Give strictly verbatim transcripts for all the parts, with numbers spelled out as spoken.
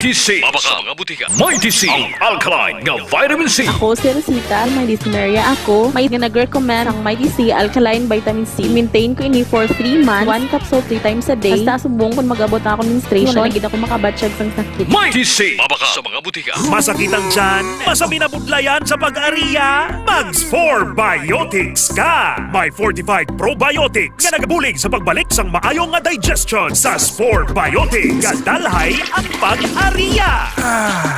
Mighty C. Mabakal sa mga butika. Mighty C, ang alkaline nga vitamin C. Ako si Rosita, may dysmenorrhea ako. May nga nag-recommend ang Mighty C alkaline vitamin C. Maintain ko ini for three months. One capsule three times a day. Basta subong kung mag-abot na ako menstruation, di na gid ako makabatyag sang sakit. Mighty C. Mabakal sa mga butika. Masakit ang tiyan? Masami na budlayan sa pag-ariya? Mag Spore Biotics ka! May fortified probiotics nga nagabulig sa pagbalik sang maayo nga digestion. Sa Spore Biotics, gadalhay ang pag-ariya.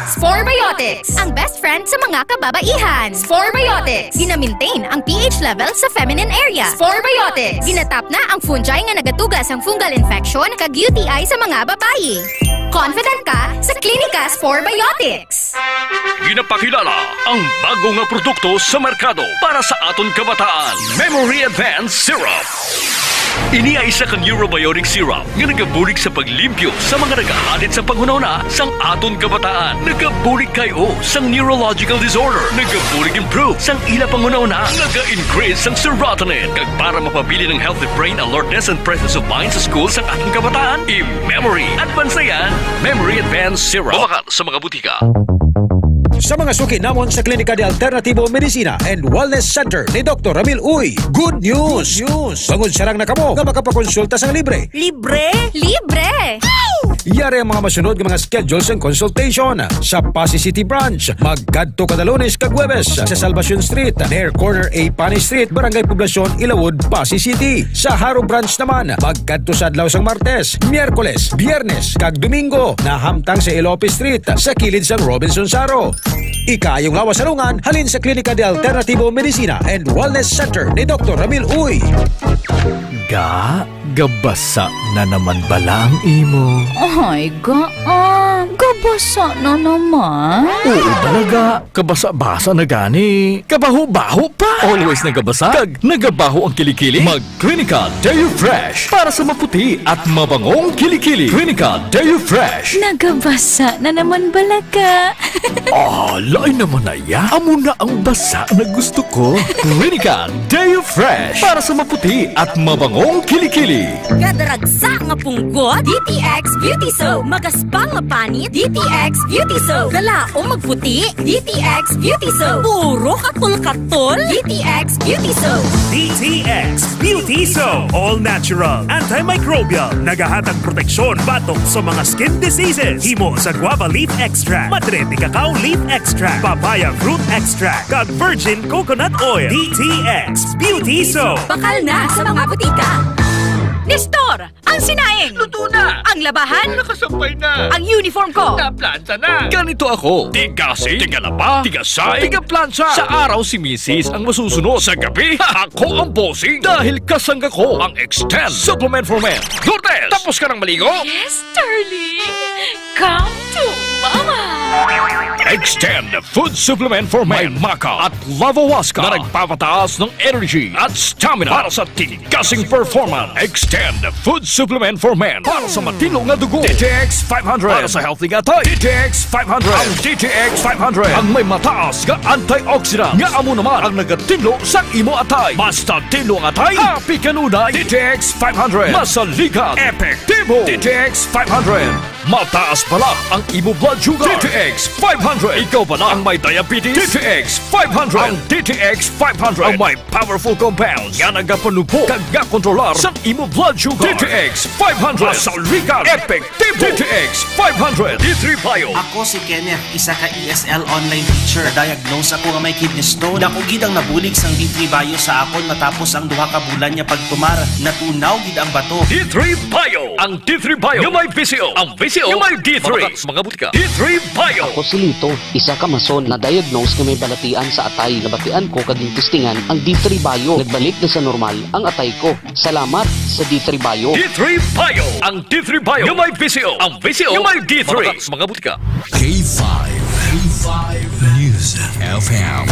Spore Biotics, ang best friend sa mga kababaihan. Spore Biotics, gina-maintain ang P H level sa feminine area. Spore Biotics, ginatap na ang fungi nga nagatuga sang fungal infection kag U T I sa mga babayi. Confident ka sa Klinika Spore Biotics. Ginapakilala ang bago nga produkto sa merkado para sa aton kabataan, Memory Advance Syrup. Ini ay isa ka neurobiotic syrup nga nagabulig sa paglimpyo sa mga nagahalid sa panghunahuna sang aton kabataan. Nagabulig kay o sang neurological disorder. Nagabulig improve sang ila panghunahuna. Naga-increase sang serotonin. Kag para mapabilin ang healthy brain alertness and presence of mind sa school sang aton kabataan, i-Memory Advance na yan. Memory Advance Syrup. Mabakal sa mga butika. Sa mga suki namon sa Klinika de Alternativo Medicina and Wellness Center ni Doktor Ramil Uy, good news! Good news! Bangod sarang na kamo nga makapakonsulta sang libre. Libre? Libre! Yari ang mga masunod nga mga schedule sang consultation. Sa Passi City Branch, magkadto kada Lunes kag Huwebes sa Salvacion Street, near corner A Pani Street, Barangay Poblacion, Ilawod, Passi City. Sa Jaro Branch naman, magkadto sa adlaw sang Martes, Miyerkules, Biyernes, kag Domingo, nahamtang sa Ilope Street, sa kilid sang Robinson Jaro. Ikaayong lawas sa lungan, halin sa Klinika de Alternativo Medicina and Wellness Center ni Doktor Ramil Uy. Ga, gabasa na naman bala ang imo? Ay, ga, ah, gabasa na naman. Oo, balaga. Kabasa-basa na gani. Kabaho-baho pa. Always nagabasa. Kag nagabaho ang kilikili. Mag Clinica Deo Fresh para sa maputi at mabangong kilikili. Clinica Deo Fresh. Nagabasa na naman bala ka. Ah, lain naman na ya. Amo na ang basa na gusto ko. Clinica Deo Fresh para sa maputi at mabangong kilikili. Kadaragsa nga punggot, D T X Beauty Soap. Magaspang nga panit, D T X Beauty Soap. Kalaom magputi, D T X Beauty Soap. Puro katol-katol, D T X Beauty Soap. D T X Beauty Soap. All natural, antimicrobial. Nagahatag proteksyon batok sa mga skin diseases. Himo sa guava leaf extract, madre de cacao leaf extract, papaya fruit extract, kag virgin coconut oil. D T X Beauty Soap. Bakal na sa mga butika. Nestor, ang sinaing. Luto na. Ang labahan. Nakasampay na. Ang uniform ko. Naplansa na. Ganito ako. Tigasing, tigalaba, tigasay, tigaplansa. Sa araw si misis ang masusunod. Sa gabi, ako ang bossing. Dahil kasangga ko ang Extend Supplement for Men. Lourdes, tapos ka nang maligo? Yes, darling. Come to Mama. Extend Food Supplement for Men. May maca at lavahuasca na nagpapataas ng energy at stamina para sa tigasing performance. Extend Food Supplement for Men para sa matinlo nga dugo. D T X five hundred para sa healthy nga atay. D T X five hundred. Ang D T X five hundred ang may mataas nga antioxidant nga amo naman ang nagatinlo sa imo atay. Basta tinlo ang atay, happy kanunay. D T X five hundred. Masaligan, epektibo. D T X five hundred. Mataas bala ang imo blood sugar. D T X five hundred. Ikaw bala ang may diabetes? D T X five hundred. Ang D T X five hundred ang may powerful compounds nga nagapanubo kag gakontrolar sa imo blood sugar. D T X five hundred. Masaligan, epektibo. D T X five hundred. D three Bio. Ako si Kenneth, isa ka E S L online teacher. Diagnose ako nga may kidney stone. Dako gid ang nabulig sang D three Bio sa akon matapos ang duha ka bulan nga pagtumar. Natunaw gid ang bato. D three Bio. Ang D three Bio nga may V C O. Ang V C O nga may D three. Mabakal sa mga butika. D three Bio. Ako si Lito, isa ka mason na diagnose nga may balatian sa atay. Nabatian ko kag testingan ang D three Bio. Nagbalik na sa normal ang atay ko. Salamat sa D three Bio. D three Bio. Ang D three Bio nga may V C O. Ang V C O nga may D three. Mabakal sa mga butika. K five, K five News F M,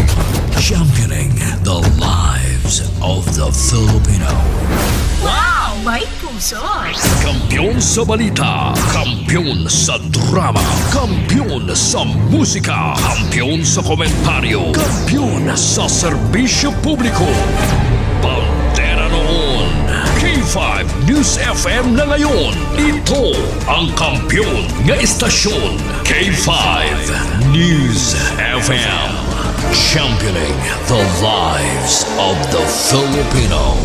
championing the lives of the Filipino. Wow! May puso! Kampiyon sa balita, kampiyon sa drama, kampiyon sa musika, kampiyon sa komentaryo, kampiyon sa serbisyo publiko. Bandera noon, K Five News F M na ngayon. Ito ang kampiyon nga istasyon, K five News F M. Championing the lives of the Filipino.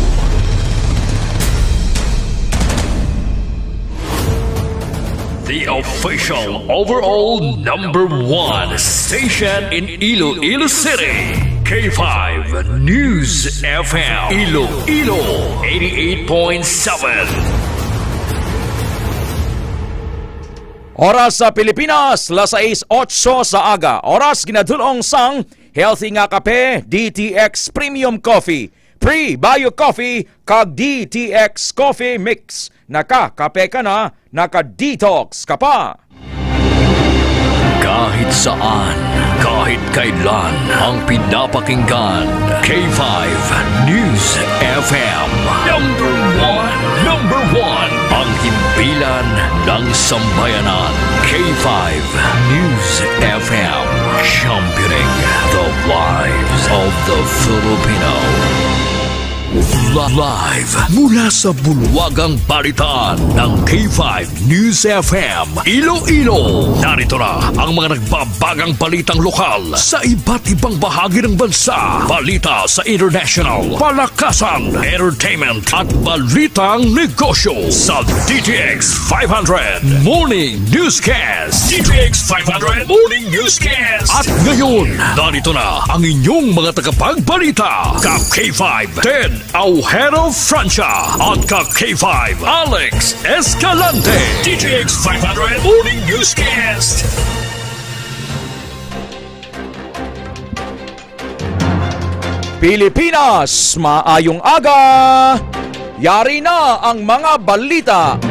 The official overall number one station in Iloilo City, K five News F M, Iloilo, eighty-eight point seven. Oras sa Pilipinas, las sais otso sa aga. Oras ginadulong sang healthy nga kape, D T X Premium Coffee, Pre-Bio Coffee, kag D T X Coffee Mix. Nakakape ka na, naka-detox ka pa. Kahit saan, kahit kailan, ang pinapakinggan, K five News F M. Number one, number one, ang himpilan ng sambayanan, K five News F M, championing the lives of the Filipino. Live mula sa bulwagang balitaan ng K five News F M Iloilo. Narito na ang mga nagbabagang balitang lokal sa iba't ibang bahagi ng bansa. Balita sa international, palakasan, entertainment, at balitang negosyo sa D T X five hundred Morning Newscast. D T X five hundred Morning Newscast. At ngayon, narito na ang inyong mga tagapagbalita, ka K five Ted Aujero Francia at ka K five Alex Escalante. D T X five hundred Morning Newscast. Pilipinas, maayong aga! Yari na ang mga balita.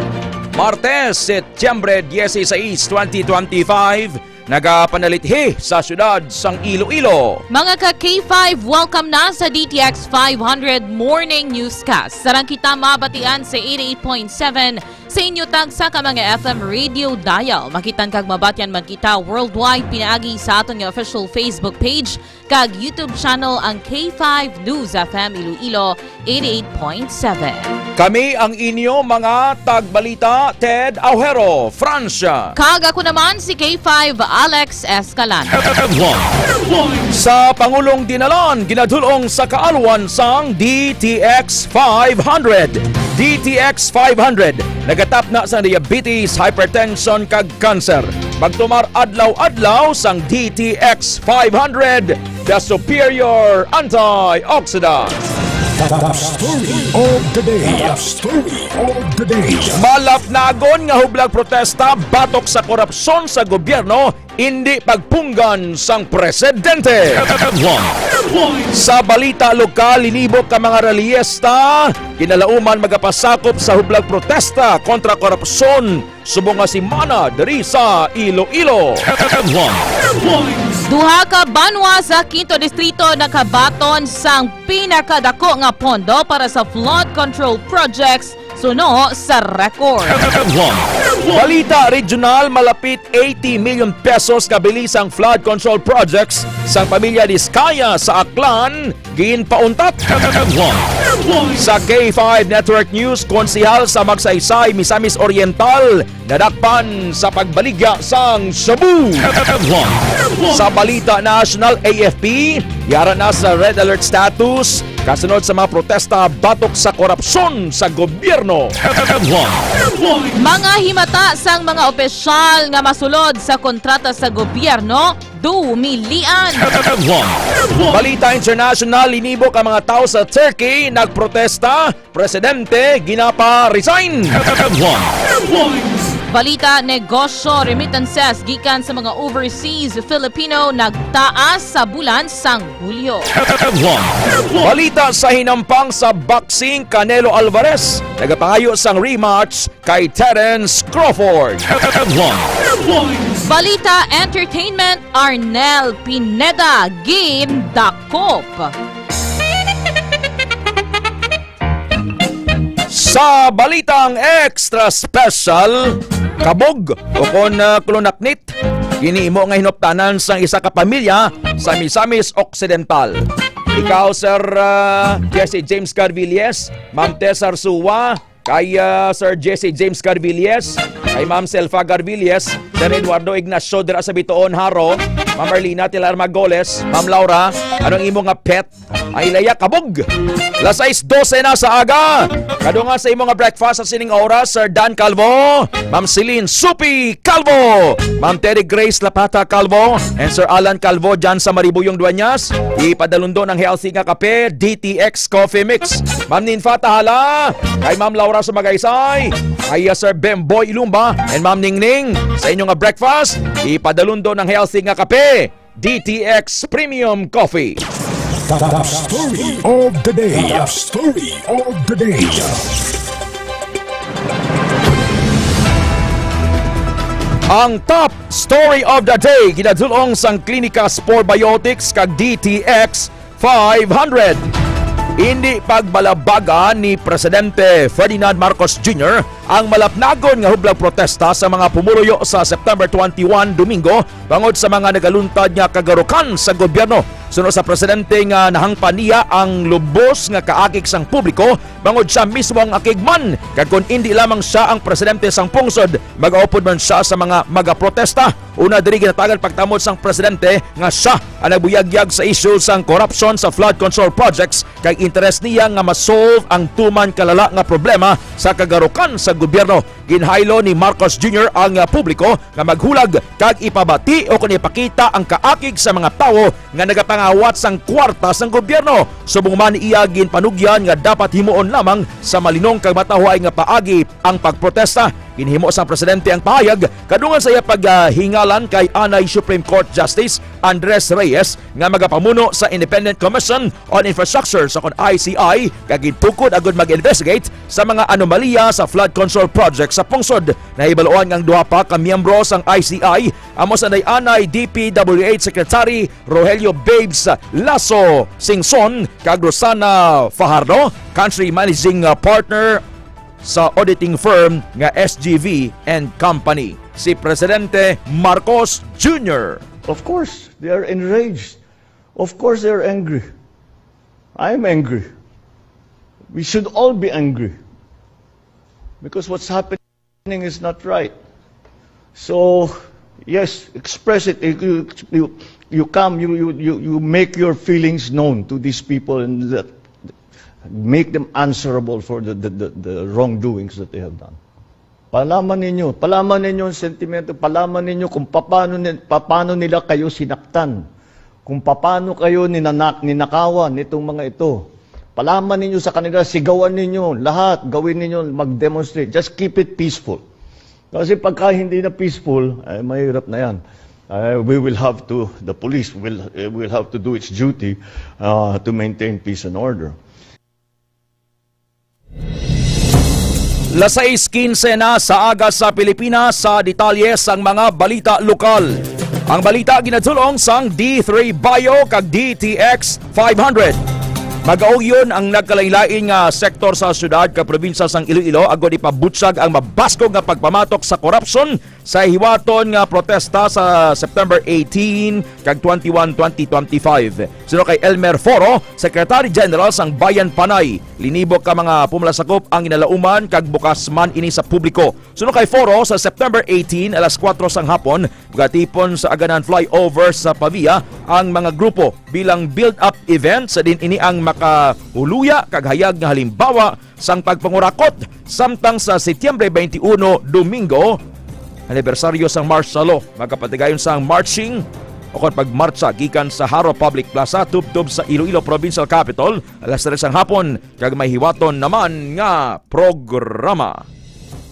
Martes, Setyembre dieciséis, twenty twenty-five, nagapanalithi sa siyudad sang Iloilo. Mga ka K five, welcome na sa D T X five hundred Morning Newscast. Sarang kita mabatian sa eighty-eight point seven sa inyo tagsa ka mga F M radio dial. Makitan kag mabatian man kita worldwide pinaagi sa aton nga official Facebook page kag YouTube channel, ang K five News F M Iloilo eighty-eight point seven. Kami ang inyo mga tagbalita, Ted Aujero, Francia. Kag ako naman si K five Alex Escalante. Headlines. Sa Pangulong Dinalan, ginadulong sa kaalwan sang D T X five hundred. D T X five hundred, nagatapna sang diabetes, hypertension, kag cancer. Magtumar adlaw-adlaw sang D T X five hundred, the superior antioxidant. Top story of the day. Top story of the day. Malapnagon nga hublag protesta batok sa korupsyon sa gobyerno, indi pagpunggan sang presidente. Headlines. Sa balita lokal, linibo ka mga rallyista kinalauman magapasakop sa hublag protesta kontra korupsyon subong nga semana diri sa Iloilo. Headlines. Duha ka banwa sa Quinto Distrito nakabaton sang pinakadako nga pondo para sa flood control projects suno sa record. Headlines. Balita regional, malapit eighty million pesos nga bili sang flood control projects sang pamilya Discaya sa Aklan ginpauntat. Headlines. Sa K five Network News, konsehal sa Magsaysay, Misamis Oriental, nadakpan sa pagbaligya sang shabu. Headlines. Sa balita national, A F P, yara na sa red alert status kasunod sa mga protesta batok sa korupsyon sa gobyerno. Headlines. Mga himata sang mga opisyal nga masulod sa kontrata sa gobyerno, dumilian. Headlines. Balita international, linibo ka mga tawo sa Turkey nagprotesta, presidente ginapa-resign. Headlines. Balita negosyo, remittances gikan sa mga overseas Filipino nagtaas sa bulan sang Hulyo. Headlines. Balita sa hinampang sa boxing, Canelo Alvarez nagapangayo sang rematch kay Terence Crawford. Headlines. Balita entertainment, Arnel Pineda gindakop. Sa balitang extra special, kabog o kon, ah, kulunaknit, kini imo nga hinuptanan sang isa ka pamilya sa Misamis Occidental. Ikaw, Sir, ah, Jesse James Carvilles, Ma'am Tess Arsua, kay, ah, Sir Jesse James Carvilles, kay Ma'am Selfa Carvilles, Sir Eduardo Ignacio dira sa Bitoon, Jaro, Ma'am Erlina Tilar Magoles, Ma'am Laura, anong imo nga pet? Ay, laya, kabog. Las sais dose na sa aga. Kadungan sa imo nga breakfast sa sining oras, Sir Dan Calvo, Ma'am Celine Supi Calvo, Ma'am Terry Grace Lapata Calvo, and Sir Alan Calvo dyan sa Maribuyong Dueñas. Ipadalundon ang healthy nga kape, D T X Coffee Mix. Ma'am Ninfa Tahala, kay Ma'am Laura Sumagaysay, kay Sir Bemboy Ilumba, and Ma'am Ningning, sa inyo nga breakfast, ipadalundon ang healthy nga kape. D T X Premium Coffee. The, the story of the day. The story of the day. Ang top story of the day, ginadulong sang Klinika Spore Biotics kag D T X five hundred. Indi pagbalabagan ni Presidente Ferdinand Marcos Junior ang malapnagon nga hublag protesta sa mga pumuluyo sa September twenty-one, Domingo, bangod sa mga nagaluntad nga kagarukan sa gobyerno. Suno sa presidente nga nahangpan niya ang lubos nga kaakig sang publiko, bangod siya mismo ang akigman, kag kon indi lamang siya ang presidente sang pungsod, magaupod man siya sa mga magaprotesta. Una diri, ginatagan pagtamod sang presidente nga siya ang nagbuyagyag sa isyu sang korupsyon sa flood control projects, kay interes niya nga ma-solve ang tuman kalala nga problema sa kagarukan sa gobyerno. Ginhaylo ni Marcos Junior ang, ah, publiko nga maghulag kag ipabati o kon ipakita ang kaakig sa mga tawo nga nagapangawat sang kwarta sang gobyerno. Subong man, iya ginpanugyan nga dapat himuon lamang sa malinong kag matahuay nga paagi ang pagprotesta. Ginhimo sang presidente ang pahayag kadungan sa iya paghingalan kay anay Supreme Court Justice Andres Reyes nga magapamuno sa Independent Commission on Infrastructure sa kon I C I, kag gintukod agud mag-investigate sa mga anomalya sa flood control project sa pungsod. Nahibaluan nga ang duha pa ka miyembro sang I C I, amo sanday anay D P W H Secretary Rogelio Babes Lasso Singson kag Rosana Fajardo, Country Managing Partner sa auditing firm nga S G V and Company, si Presidente Marcos Junior. Of course, they are enraged. Of course, they are angry. I am angry. We should all be angry because what's happening is not right. So, yes, express it. You, you, you come, you, you, you, you make your feelings known to these people and that, make them answerable for the, the, the, the wrongdoings that they have done. Palaman ninyo, palaman ninyo ang sentimento, palaman ninyo kung paano, ni- paano nila kayo sinaktan, kung paano kayo ninanak, ninakawan nitong mga ito. Palaman ninyo sa kanila, sigawan ninyo lahat, gawin ninyo, mag-demonstrate. Just keep it peaceful. Kasi pagka hindi na peaceful, ay mahirap na yan. Uh, we will have to, the police will, uh, will have to do its duty uh, to maintain peace and order. Las sais quince na sa aga sa Pilipinas, sa detalye sang mga balita lokal. Ang balita ginadulong sang D three Bio kag D T X five hundred. Magaugyon ang nagkalainlain nga sektor sa syudad kag probinsya sang Iloilo agod ipabutyag ang mabaskog nga pagpamatok sa korupsyon sa hiwaton nga protesta sa September eighteen kag twenty-one, twenty twenty-five. Suno kay Elmer Foro, Secretary General sang Bayan Panay, linibo ka mga pumala sakop ang ginalauman kag bukas man ini sa publiko. Suno kay Foro, sa September eighteen, alas kuwatro sang hapon, magatipon sa Aganan Flyover sa Pavia ang mga grupo bilang build-up event, sa diin ini ang makahuluya kag hayag nga halimbawa sang pagpangurakot, samtang sa Setyembre twenty-one, Domingo, anibersaryo sang martial law, magapatigayon sang marching o kon pagmartsa gikan sa Jaro Public Plaza tubtob sa Iloilo Provincial Capitol alas tres sang hapon, kag may hiwaton naman nga programa.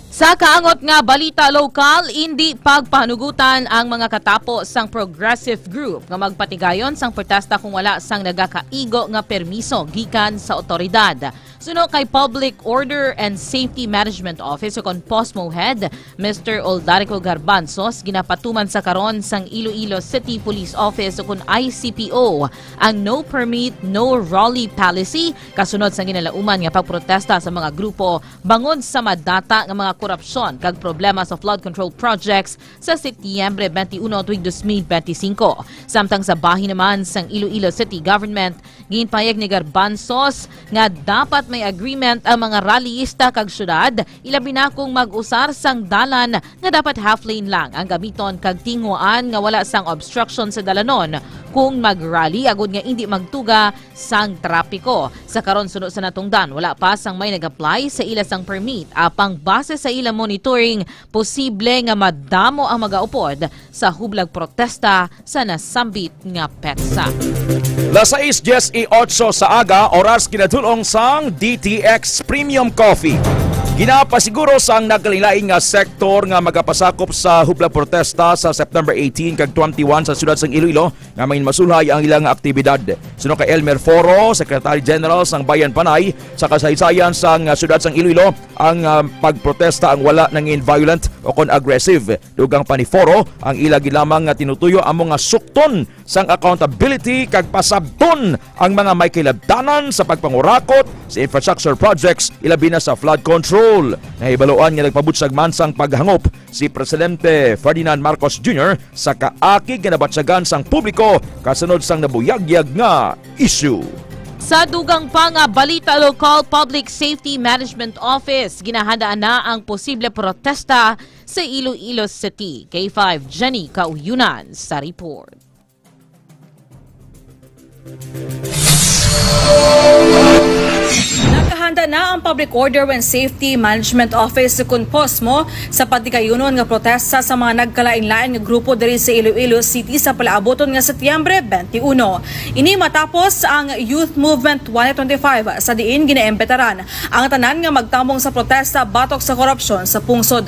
Sa kaangot nga balita lokal, indi pagpahanugutan ang mga katapo sang Progressive Group nga magpatigayon sang protesta kung wala sang nagakaigo nga permiso gikan sa awtoridad. Suno kay Public Order and Safety Management Office o kon POSMO Head, Mister Oldarico Garbanzos, ginapatuman sa karon sang Iloilo City Police Office o kon I C P O ang no permit, no rally policy kasunod sa ginalauman nga pagprotesta sa mga grupo bangod sa madata nga mga korupsyon kag problema sa flood control projects sa Setyembre twenty-one tuig dos mil benti singko. Samtang sa bahin naman sang Iloilo City Government, ginpahayag ni Garbanzos nga dapat may agreement ang mga rallyista kag syudad, ilabi na kung mag-usar sang dalan nga dapat half lane lang ang gamiton kag tinguhaan nga wala sang obstruction sa dalanon kung mag-rally agud nga indi magtuga sang trapiko. Sa karon, suno sa natungdan, wala pa sang may nag-apply sa ila sang permit, apang base sa ila monitoring, posible nga madamo ang magaupod sa hublag protesta sa nasambit nga petsa. Las sais dies y ocho sa aga, oras kinatulong sang D T X Premium Coffee. Ginapasiguro sang nagkalain-lain nga sektor nga magapasakop sa hublag protesta sa September eighteen kag twenty-one sa siyudad sang Iloilo nga manginmasulhay ang ilang aktibidad. Suno kay Elmer Foro, Secretary General sang Bayan Panay, sa kasaysayan sang, ah, siyudad sang Iloilo, ang, ah, pagprotesta ang wala nangin violent o kon aggressive. Dugang pa ni Foro, ang ila gid lamang nga tinutuyo amo nga sukton sang accountability kag pasabton ang mga may kilabtanan sa pagpangurakot sa infrastructure projects, ilabi na sa flood control. Nahibaluan nga nagpabutyag man sang paghangop si Presidente Ferdinand Marcos Junior sa kaakig nga nabatyagan sang publiko kasunod sang nabuyagyag nga isyu. Sa dugang pa nga balita, Local Public Safety Management Office, ginahandaan na ang posible protesta sa Iloilo City. K five Jenny Kauyunan sa report. Nakahanda na ang Public Order and Safety Management Office, kon POSMO, sa patigayunon nga protesta sa mga nagkalain-lain nga grupo diri sa Iloilo City sa palaabuton nga Setyembre twenty-one. Ini matapos ang Youth Movement twenty twenty-five, sa diin ginaimbitaran ang tanan nga magtambong sa protesta batok sa korupsyon sa pungsod.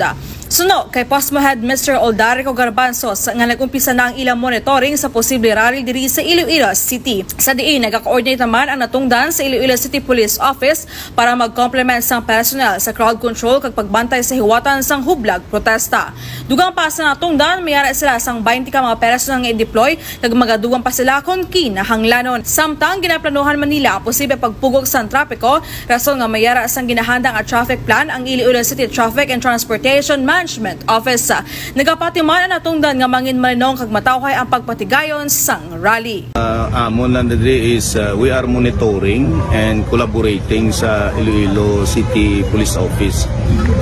Suno kay POSMO Head Mister Oldarico Garbanzos nga nag-umpisa na ang ilang monitoring sa posible rally diri sa Iloilo City. Sa diin nagakoordinate naman ang natungdan sa Iloilo City Police Office para mag-complement sang personnel sa crowd control kag pagbantay sa hiwatan sang hublag protesta. Dugang pa sa natungdan, may ara sila sang twenty ka mga personnel nga i-deploy kag magadugang pa sila kon kinahanglanon. Samtang ginaplanuhan man nila ang posible pagpugong sang trapiko, rason nga may ara sang ginahanda nga traffic plan ang Iloilo City Traffic and Transportation Management Office. Nagapati man ang natungdan nga mangin malinong kag matawhay ang pagpatigayon sang rally. Uh, amon lang diri is, uh, we are monitoring and collaborating sa Iloilo City Police Office.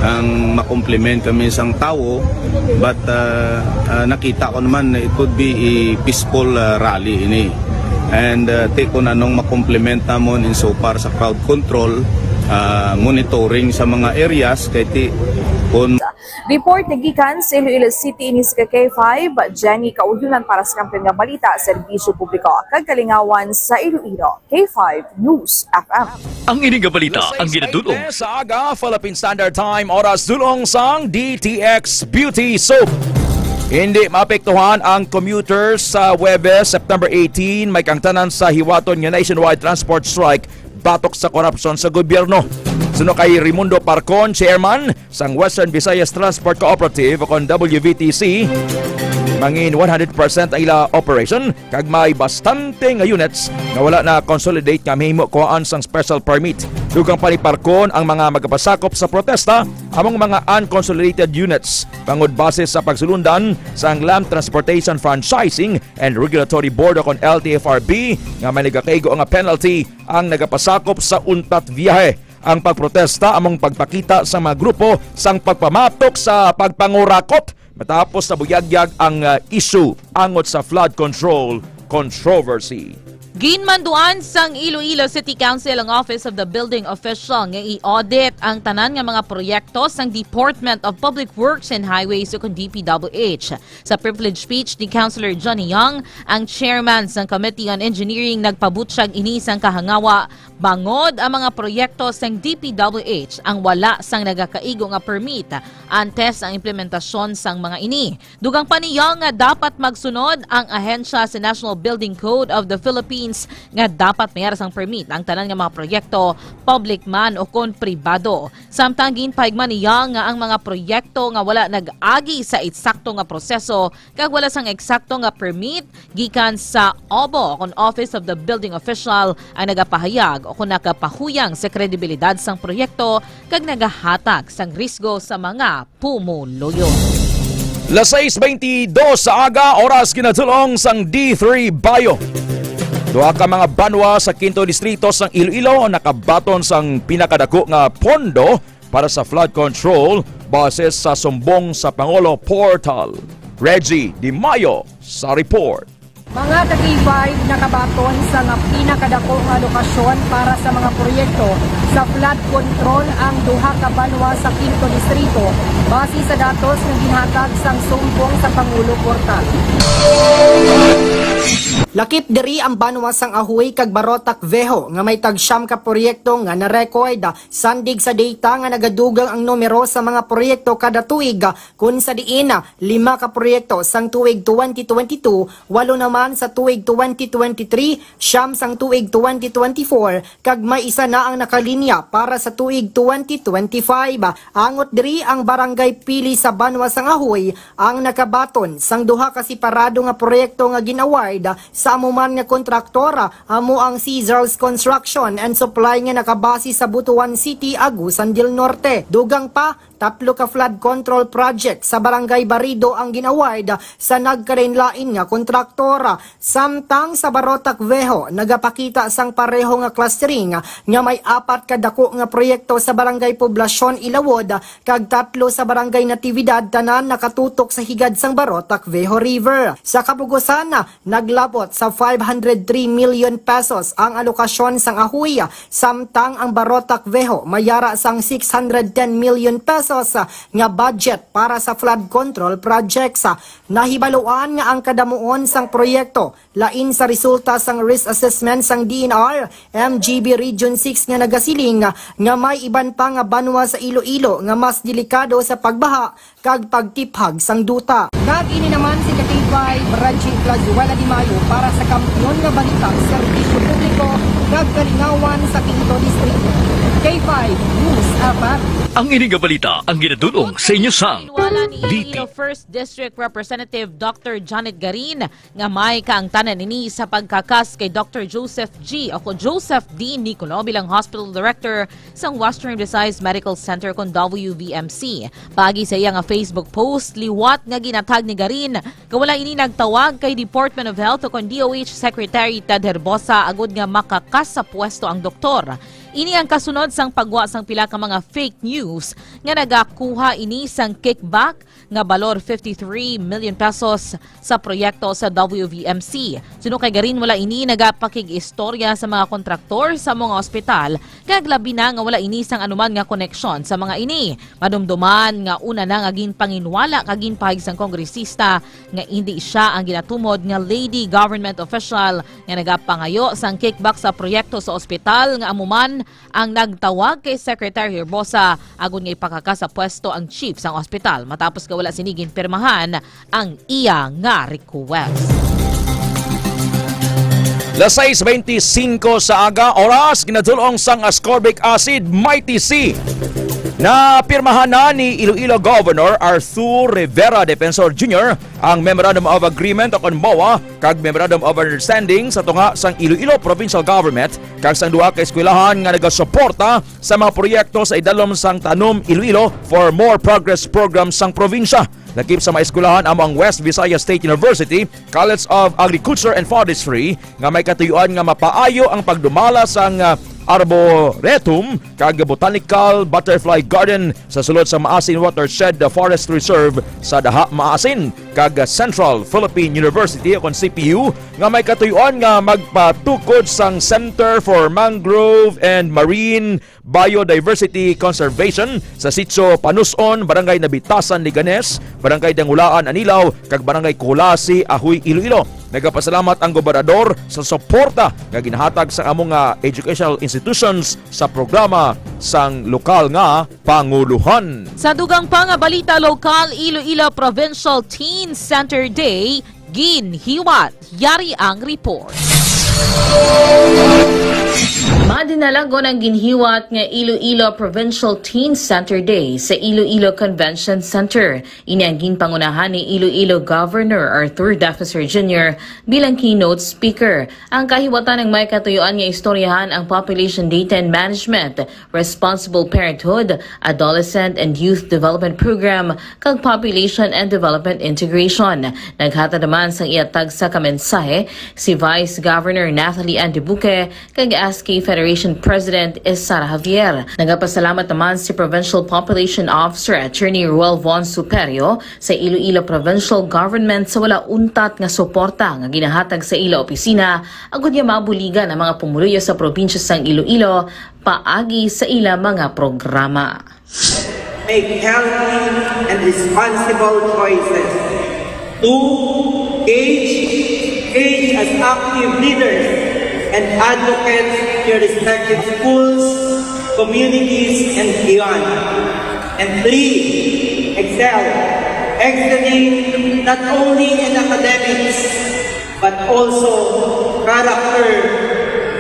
Ang makomplement kami sang tawo, but, uh, uh, nakita ko naman na it could be a peaceful, uh, rally ini. And, uh, ti kung anong makomplement namon in so far sa crowd control, uh, monitoring sa mga areas, kay ti kung Report gikan sa Iloilo City, ini si K five, Jenny Kauyunan para sa Kampiyon nga Balita, Serbisyo Publiko kag Kalingawan sa Iloilo, K five News F M. Ang ini nga balita ang ginadul-ong sa aga, Philippine Standard Time, oras dul-ong sang D T X Beauty Soap. Hindi maapektuhan ang commuters sa Huwebes, September eighteen. May kaangtanan sa hiwaton nga nationwide transport strike batok sa korupsyon sa gobyerno. Suno kay Raimundo Parcon, chairman sang Western Visayas Transport Cooperative o kon W V T C, mangin one hundred percent ang ila operation kag may bastante nga units nga wala na consolidate nga mahimo kuhaan sang special permit. Dugang pa ni Parcon, ang mga magapasakop sa protesta among mga unconsolidated units bangod base sa pagsulundan sang Land Transportation Franchising and Regulatory Board o kon L T F R B nga may nagakaigo nga penalty ang nagapasakop sa untat biyahe. Ang pagprotesta among pagpakita sa mga grupo sang pagpamatok sa pagpangurakot matapos nabuyagyag ang, ah, isyu angot sa flood control controversy. Ginmanduan sang Iloilo City Council ang Office of the Building Official nga i-audit ang tanan nga mga proyekto sang Department of Public Works and Highways o kon D P W H. Sa privilege speech ni Councilor Johnny Young, ang chairman sang Committee on Engineering, nagpabutyag ini sang kahangawa bangod ang mga proyekto sang D P W H ang wala sang nagakaigo nga permit antes ang implementasyon sang mga ini. Dugang pa ni Young nga dapat magsunod ang ahensya sa National Building Code of the Philippines nga dapat may ara sang permit ang tanan nga mga proyekto, public man o kon pribado. Samtang ginpahigman ni Young nga ang mga proyekto nga wala nag-agi sa eksakto nga proseso kag wala sang eksakto nga permit gikan sa obo kon Office of the Building Official ang nagapahayag o kon nakapahuyang sa kredibilidad sang proyekto kag nagahatag sang risgo sa mga pumuluyo. Las sais beintidos sa aga, oras kinatulong sang D three Bayo. Duha ka mga banwa sa Quinto Distrito sang Iloilo nakabaton sang pinakadako nga pondo para sa flood control, base sa sumbong sa Pangulo Portal. Reggie Di Mayo sa report. Mga ka-K five, nakabaton sa nga pinakadako nga alokasyon para sa mga proyekto sa flood control ang duha ka banwa sa Quinto Distrito, base sa datos nga ginhatag sang sumbong sa Pangulo Portal. Lakip diri ang banwa sang Ajuy kag Barotac Viejo nga may tag-siyam ka proyekto nga na-record. Sandig sa data nga nagadugang ang numero sa mga proyekto kada tuig, kun sa diin, lima ka proyekto sang tuig twenty twenty-two, walo naman sa tuig twenty twenty-three, siyam sang tuig twenty twenty-four, kag may isa na ang nakalinya para sa tuig twenty twenty-five. Angot diri ang Barangay Pili sa banwa sang Ajuy ang nakabaton sang duha ka separado nga proyekto nga gin-award sa amo man nga kontraktor, amo ang Caesar's Construction and Supply nga nakabase sa Butuan City, Agusan del Norte. Dugang pa, tatlo ka flood control project sa Barangay Barido ang gin-award sa nagkalainlain nga kontraktor. Samtang sa Barotac Viejo, nagapakita sang pareho nga clustering nga may apat ka dako nga proyekto sa Barangay Poblacion Ilawod kag tatlo sa Barangay Natividad, tanan nakatutok sa higad sang Barotac Viejo River. Sa kabugusan, naglabot sa five hundred three million pesos ang alokasyon sang Ajuy, samtang ang Barotac Viejo may ara sang six hundred ten million pesos nga budget para sa flood control projects. Nahibaluan nga ang kadamuon sang proyekto lain sa resulta sang risk assessment sang D N R, M G B Region six nga nagasiling nga may iban pa nga banwa sa Iloilo nga mas delikado sa pagbaha kag pagtiphag sang duta. Kag ini naman si ka-K five, Reggie Plazuela Di Mayo para sa Kampiyon nga Balita, Serbisyo Publiko, kag Kalingawan sa Quinto Distrito. K five News Apat. Ang ini nga balita ang ginadul-ong sa inyo sang Wala ni D T. Iloilo First District Representative Doctor Janet Garin nga may kaangtanan ini sa pagkakas kay Doctor Joseph G o ko Joseph D Nicolo bilang Hospital Director sang Western Visayas Medical Center kon W V M C. Paagi sa iya nga Facebook post, liwat nga ginatag ni Garin nga wala ini nagtawag kay Department of Health o kon D O H Secretary Ted Herbosa agud nga makakas sa pwesto ang doktor. Ini ang kasunod sang pagwa sang pila ka mga fake news nga nagakuha ini sang kickback nga balor fifty-three million pesos sa proyekto sa W V M C. Suno kay Garin, wala ini nagapakig-istorya sa mga kontraktor sa mga ospital, kag labi na nga wala ini sang anuman nga koneksyon sa mga ini. Madumduman nga una na nga ginpanginwala kag ginpahayag sang kongresista nga indi sia ang ginatumod nga lady government official nga nagapangayo sang kickback sa proyekto sa ospital, nga amo man ang nagtawag kay Secretary Herbosa agud nga ipakaka sa pwesto ang chief sang ospital matapos nga wala sini ginpirmahan ang iya nga request. Las sais beintisinko sa aga, oras, ginadul-ong sang ascorbic acid, Mighty C. Napirmahan na ni Iloilo Governor Arthur Rivera Defensor Junior ang Memorandum of Agreement o kon MOA kag Memorandum of Understanding sa tunga sang Iloilo Provincial Government kag sang duha ka eskwelahan nga nagasuporta sa mga proyekto sa idalom sang Tanom Iloilo for More Progress program sang probinsya. Lakip sa mga eskwelahan amo ang West Visayas State University College of Agriculture and Forestry nga may katuyoan nga mapaayo ang pagdumala sang, ah, Arboretum kag Botanical Butterfly Garden sa sulod sa Maasin Watershed Forest Reserve sa Daha Maasin kag Central Philippine University o kon C P U nga may katuyoan nga magpatukod sang Center for Mangrove and Marine Biodiversity Conservation sa Sitio Panuson, Barangay Nabitasan, Leganes, Barangay Dangulaan, Anilao, kag Barangay Culasi, Ajuy, Iloilo. Nagapasalamat ang gobernador sa suporta nga ginahatag sa amo nga educational institutions sa programa sang lokal nga panguluhan. Sa dugang pa nga balita lokal, Iloilo Provincial Teen Center Day ginhiwat. Yari ang report. Madinalagon ang ginhiwat nga Iloilo Provincial Teen Center Day sa Iloilo Convention Center. Ini ang ginpangunahan ni Iloilo Governor Arthur Defensor Junior bilang keynote speaker. Ang kahiwatan ang may katuyuan nga istoryahan ang population data and management, responsible parenthood, adolescent and youth development program, kag population and development integration. Naghatag naman sang iya tagsa ka mensahe si Vice Governor Natalie Ann Dubuque kag S K Federation President Sara Javier. Nagapasalamat naman si Provincial Population Officer Attorney Ruel Von Superio sa Iloilo Provincial Government sa wala untat nga suporta nga ginahatag sa ila opisina agud nga mabuligan ang mga pumuluyo sa probinsya sang Iloilo paagi sa ila mga programa. Make healthy and responsible choices. Two, age, age as active leaders and advocates in your respective schools, communities, and beyond. And three, excel, excelling not only in academics, but also character,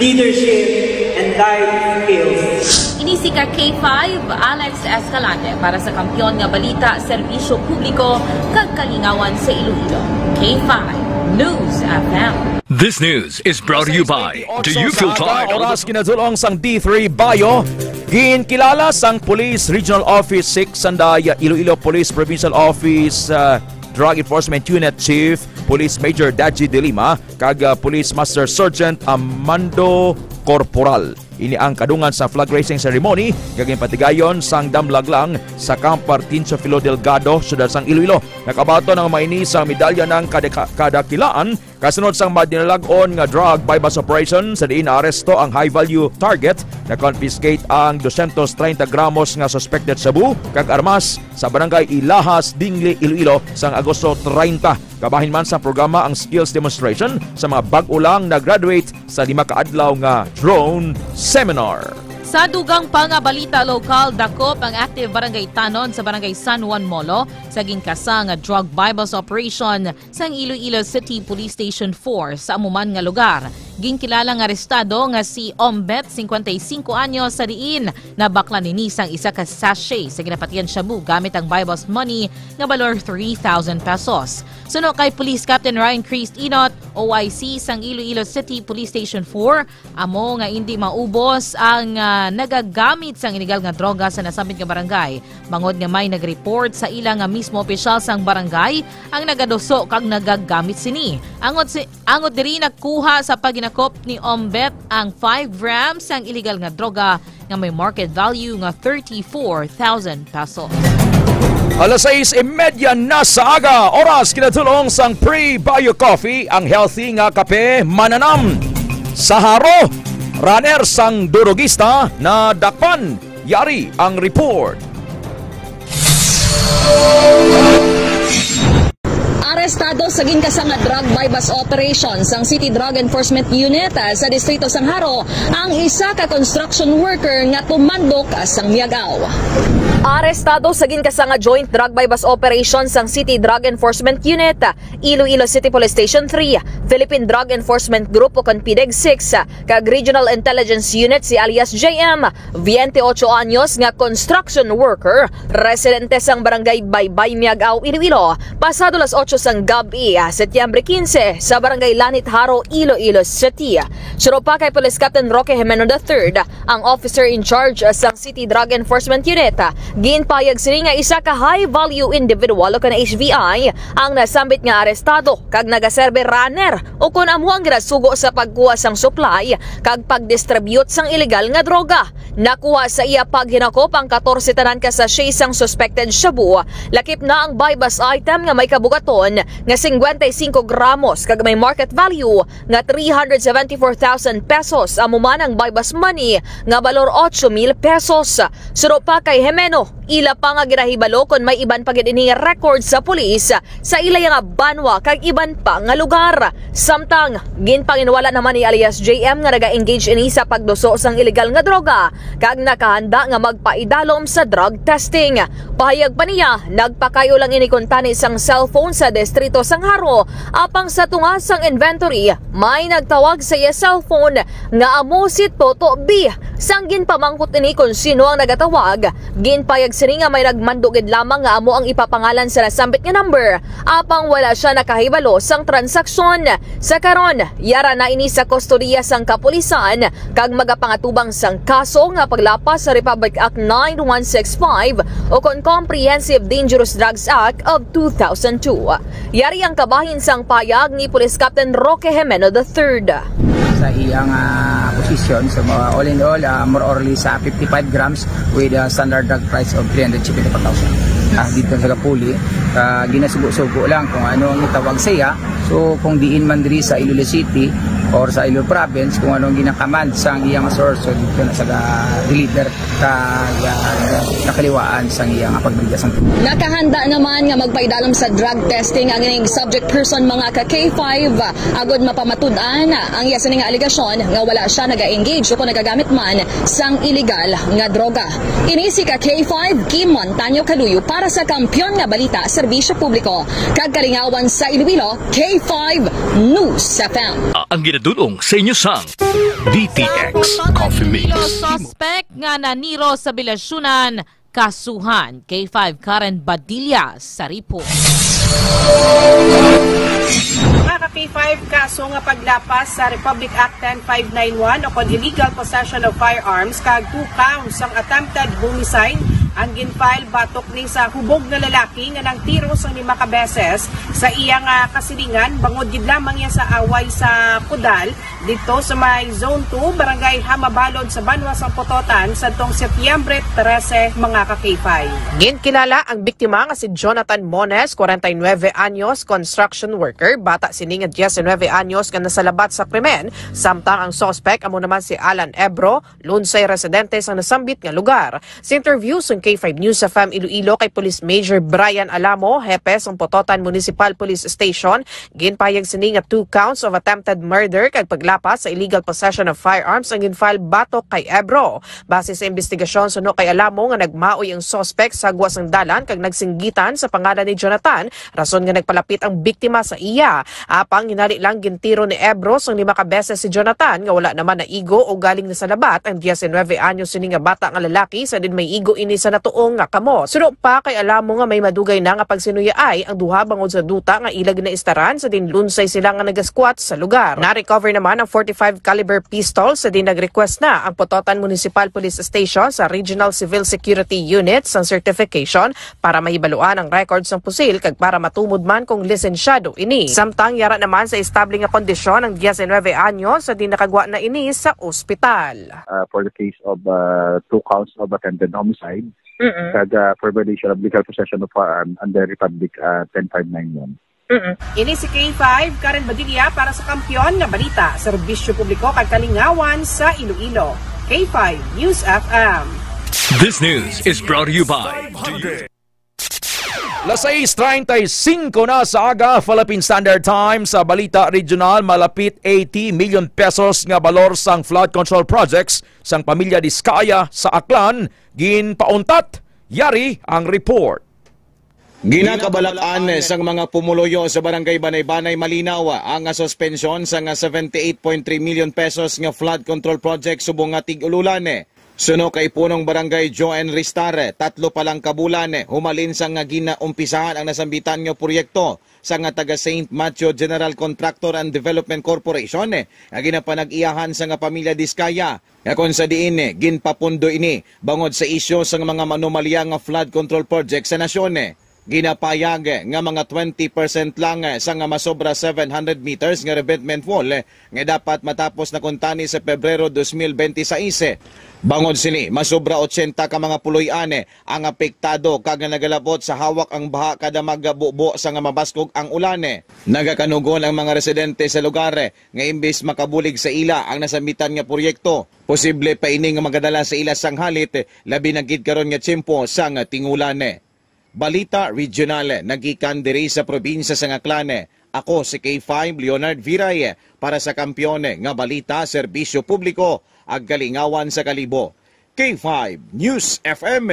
leadership, and life skills. Ini si ka K five, Alex Escalante, para sa Kampiyon nga Balita, Serbisyo Publiko, kag Kalingawan sa Iloilo. K five News F M. This news is brought to you by Do You Feel Tired? Oras kinadulong sang D three Bayo. Ginkilala sang Police Regional Office six Sanday, Iloilo Police Provincial Office, uh, Drug Enforcement Unit Chief Police Major Daji De Lima kag, ah, Police Master Sergeant Armando Corporal. Ini ang kadungan sa flag raising ceremony nga ginpatigayon sang damlag lang sa Camp Artincio Filo Delgado, siyudad sang Iloilo. Nakabaton ang maini sang medalya ng kadaka- kadakilaan kasunod sang madinalag-on nga drug buy-bust operation sa diin naaresto ang high-value target, na-confiscate ang dosyentos treinta gramos nga suspected shabu kag armas sa Barangay Ilahas, Dingle, Iloilo, sang Agosto treinta. Kabahin man sa programa ang skills demonstration sa mga bag-o lang na-graduate sa lima ka adlaw nga drone seminar. Sa dugang pa nga balita lokal, dakop ang active barangay tanon sa Barangay San Juan Molo sa ginkasa nga drug buy-bust operation sang Iloilo City Police Station four sa amo man nga lugar. Ginkilala nga arestado nga si Ombet, cincuenta y cinco anyos, sa diin nabaklan ini sang isa ka sachet sa ginapatihan shabu gamit ang buy-bust money nga balor three thousand pesos. Suno kay Police Captain Ryan Christ Inot, O I C sang Iloilo City Police Station four, amo nga indi maubos ang, ah, nagagamit sang iligal nga droga sa nasambit nga barangay, bangod nga may nag-report sa ila nga mismo opisyal sang barangay ang nagaduso kag nagagamit sini. Angot si, angot diri nakuha sa paghinakop ni Ombet ang five grams sang iligal nga droga nga may market value nga thirty-four thousand pesos. Alas sais y media na sa aga, oras kinatulong sang Pre-Bio Coffee, ang healthy nga kape mananam. Sa Jaro, runner sang Durugista na dakpan. Yari ang report. Arestado sa ginkasa nga drug buy-bust operation sang City Drug Enforcement Unit, ah, sa distrito sang Jaro ang isa ka construction worker nga tumandok, ah, sang Miag-ao. Arestado sa ginkasa nga joint drug buy-bust operation sang City Drug Enforcement Unit, Iloilo City Police Station three, Philippine Drug Enforcement Group o kon PDEG six, kag Regional Intelligence Unit si alias J M, veinte ocho anyos nga construction worker, residente sang Barangay Baybay, Miag-ao, Iloilo, pasado las ocho sang gab-i, Setyembre quince, sa Barangay Lanit, Jaro, Iloilo City. Suno pa kay Police Captain Roque Jimeno the third, ang officer in charge sang City Drug Enforcement Unit, ginpahayag sini nga isa ka high-value individual o kon H V I ang nasambit nga arestado kag nagaserbi runner o kon amo ang ginasugo sa pagkuha sang supply kag pag-distribute sang iligal nga droga. Nakuha sa iya paghinakop ang katorse tanan ka sachet sang suspected shabu, lakip na ang buy-bust item nga may kabugaton nga cincuenta y cinco gramos kag may market value nga three hundred seventy-four thousand pesos, amo man ang buy-bust money nga balor ocho mil pesos. Suno pa kay Jimeno, ila pa nga ginahibalo kon may iban pa gid ini nga record sa pulis sa ilaya nga banwa kag iban pa nga lugar. Samtang, ginpanginwala naman ni alias J M nga naga-engage ini sa pagduso sang iligal nga droga kag nakahanda nga magpaidalom sa drug testing. Pahayag pa niya, nagpakayo lang ini kuntani sang cellphone sa distrito sang Jaro, apang sa tunga sang inventory, may nagtawag sa iya cellphone nga amo si Toto B. Sang ginpamangkot ini kon sino ang nagatawag, ginpayag sini nga may nagmando gid lamang nga amo ang ipapangalan sa nasambit nga number, apang wala sia nakahibalo sang transaksyon. Sa karon, yara na ini sa kustodiya sang kapulisan kag magapangatubang sang kaso nga paglapas sa Republic Act nine one six five o kon Comprehensive Dangerous Drugs Act of two thousand two. Yari ang kabahin sang payag ni Police Captain Roque Jimeno the third. Sa iyang, ah, posisyon, so, mga all in all, ah, more or less, ah, fifty-five grams with, ah, standard drug price of three hundred seventy-four thousand. Ah, dito sa Kapuli, ah, ginasugo-sugo lang kung ano ang itawag sa iya. So, kung diin man diri sa Iloilo City or sa Iloilo Province, kung ano ang ginakamand sa iyang source, so dito na sa ga-deliver ka, ah, nakaliwaan sa iyang pagbrigya sa Nakahanda naman nga magpaidalom sa drug testing ang ining subject person, mga ka K five, agod mapamatud-an ang iya sini nga alegasyon nga wala siya naga-engage o kung nagagamit man sang illegal nga droga. Ini si ka K five, Kim Montaño Kaluyo para sa Kampiyon nga Balita, Serbisyo Publiko, kag Kalingawan sa Iloilo, K five News F M. Ang ginadulong sa inyo sang D T X Coffee Mix. Suspek nga naniro sa bilasyunan, kasuhan. K five Karen Badilla sa report. Mga ka K five, kaso nga paglapas sa Republic Act ten five nine one o kon illegal possession of firearms kag two counts sang attempted homicide ang ginfile batok ni sa hubog nga lalaki nga nangtiro sang lima ka beses sa iya nga kasilingan bangod gid lamang iya sa away sa Kudal dito sa may Zone two, Barangay Hamabalod sa Banwa sang Pototan sadtong Setyembre trese, mga ka K five. Ginkilala ang biktima nga si Jonathan Mones, kwarenta y nuebe anyos, construction worker, bata sini nga diyes y nuebe anyos nga nasalabat sa krimen, samtang ang suspek amo naman si Alan Ebro, Lunsay, residente sa nasambit nga lugar. Sa interview sang K five News F M Iloilo kay Police Major Brian Alamo, hepe sang Pototan Municipal Police Station, ginpahayag sini nga two counts of attempted murder kag paglapas sa illegal possession of firearms ang ginfile batok kay Ebro. Base sa investigasyon, suno kay Alamo nga nagmaoy ang suspek sa gwa sang dalan kag nagsinggitan sa pangalan ni Jonathan, rason nga nagpalapit ang biktima sa iya. Apang hinali lang gintiro ni Ebro sang lima ka beses si Jonathan nga wala naman naigo o galing nasalabat ang diyes y nuebe anyos sini nga bata nga lalaki sa din may igo ini sa natuong nga kamot. Suno pa kay Alamo nga may madugay na nga pagsinuyaay ang duha bangod sa duta nga ila ginaistaran sa din lunsay sila nga nagasquat sa lugar. Na-recover naman ang forty-five caliber pistol sa din nag-request na ang Pototan Municipal Police Station sa Regional Civil Security Unit sang certification para mahibaluan ang record sang pusil kag para matumod man kung lisensyado ini. Samtang yara naman sa estable nga kondisyon ang diyes y nuebe anyos sa din nakagwa na ini sa ospital. Uh, for the case of, uh, two counts of attempted homicide, Mm-mm. kag, uh, for violation of legal possession of firearm under Republic, uh, ten five nine one. Mm-mm. Ini si K five, Karen Badilla para sa Kampiyon nga Balita, Serbisyo Publiko kag Kalingawan sa Iloilo. K five News F M. This news is brought to you by Las sais treinta y cinco na sa aga, Philippine Standard Time. Sa balita regional, malapit eighty million pesos nga balor sang flood control projects sang pamilya Diskaya sa Aklan ginpauntat. Yari ang report. Ginakabalak-an sang mga pumuluyo sa Barangay Banay-Banay Malinaw ang suspensyon sang seventy-eight point three million pesos nga flood control project subong nga tig-ululan. Suno kay Punong Barangay Joan Ristar, tatlo pa lang ka bulan humalin sang nga ginaumpisahan ang nasambitan nga proyekto sang taga Saint Matthew General Contractor and Development Corporation nga ginapanag-iyahan sang pamilya Diskaya, nga kon sa diin ginpapundo ini bangod sa isyu sang mga manomalya nga flood control project sa nasyon. Ginapayag nga mga twenty percent lang sang masobra seven hundred meters nga revetment wall nga dapat matapos na kuntani sa Pebrero dos mil benti sais. Bangod sini, masobra ochenta ka mga puloy-an ang apektado kag nagalabot sa hawak ang baha kada magbubo sang mabaskog ang ulan. Nagakanugon ang mga residente sa lugar nga imbis makabulig sa ila ang nasambitan nga proyekto, posible pa ini nga magadala sa ila sang halit, labi na gid karon nga tiyempo sang tingulan. Balita regional, nagikan diri sa probinsya sang Aklan. Ako si K five Leonard Viray para sa Kampiyon nga Balita, Serbisyo Publiko, ag Kalingawan sa Kalibo. K five News F M.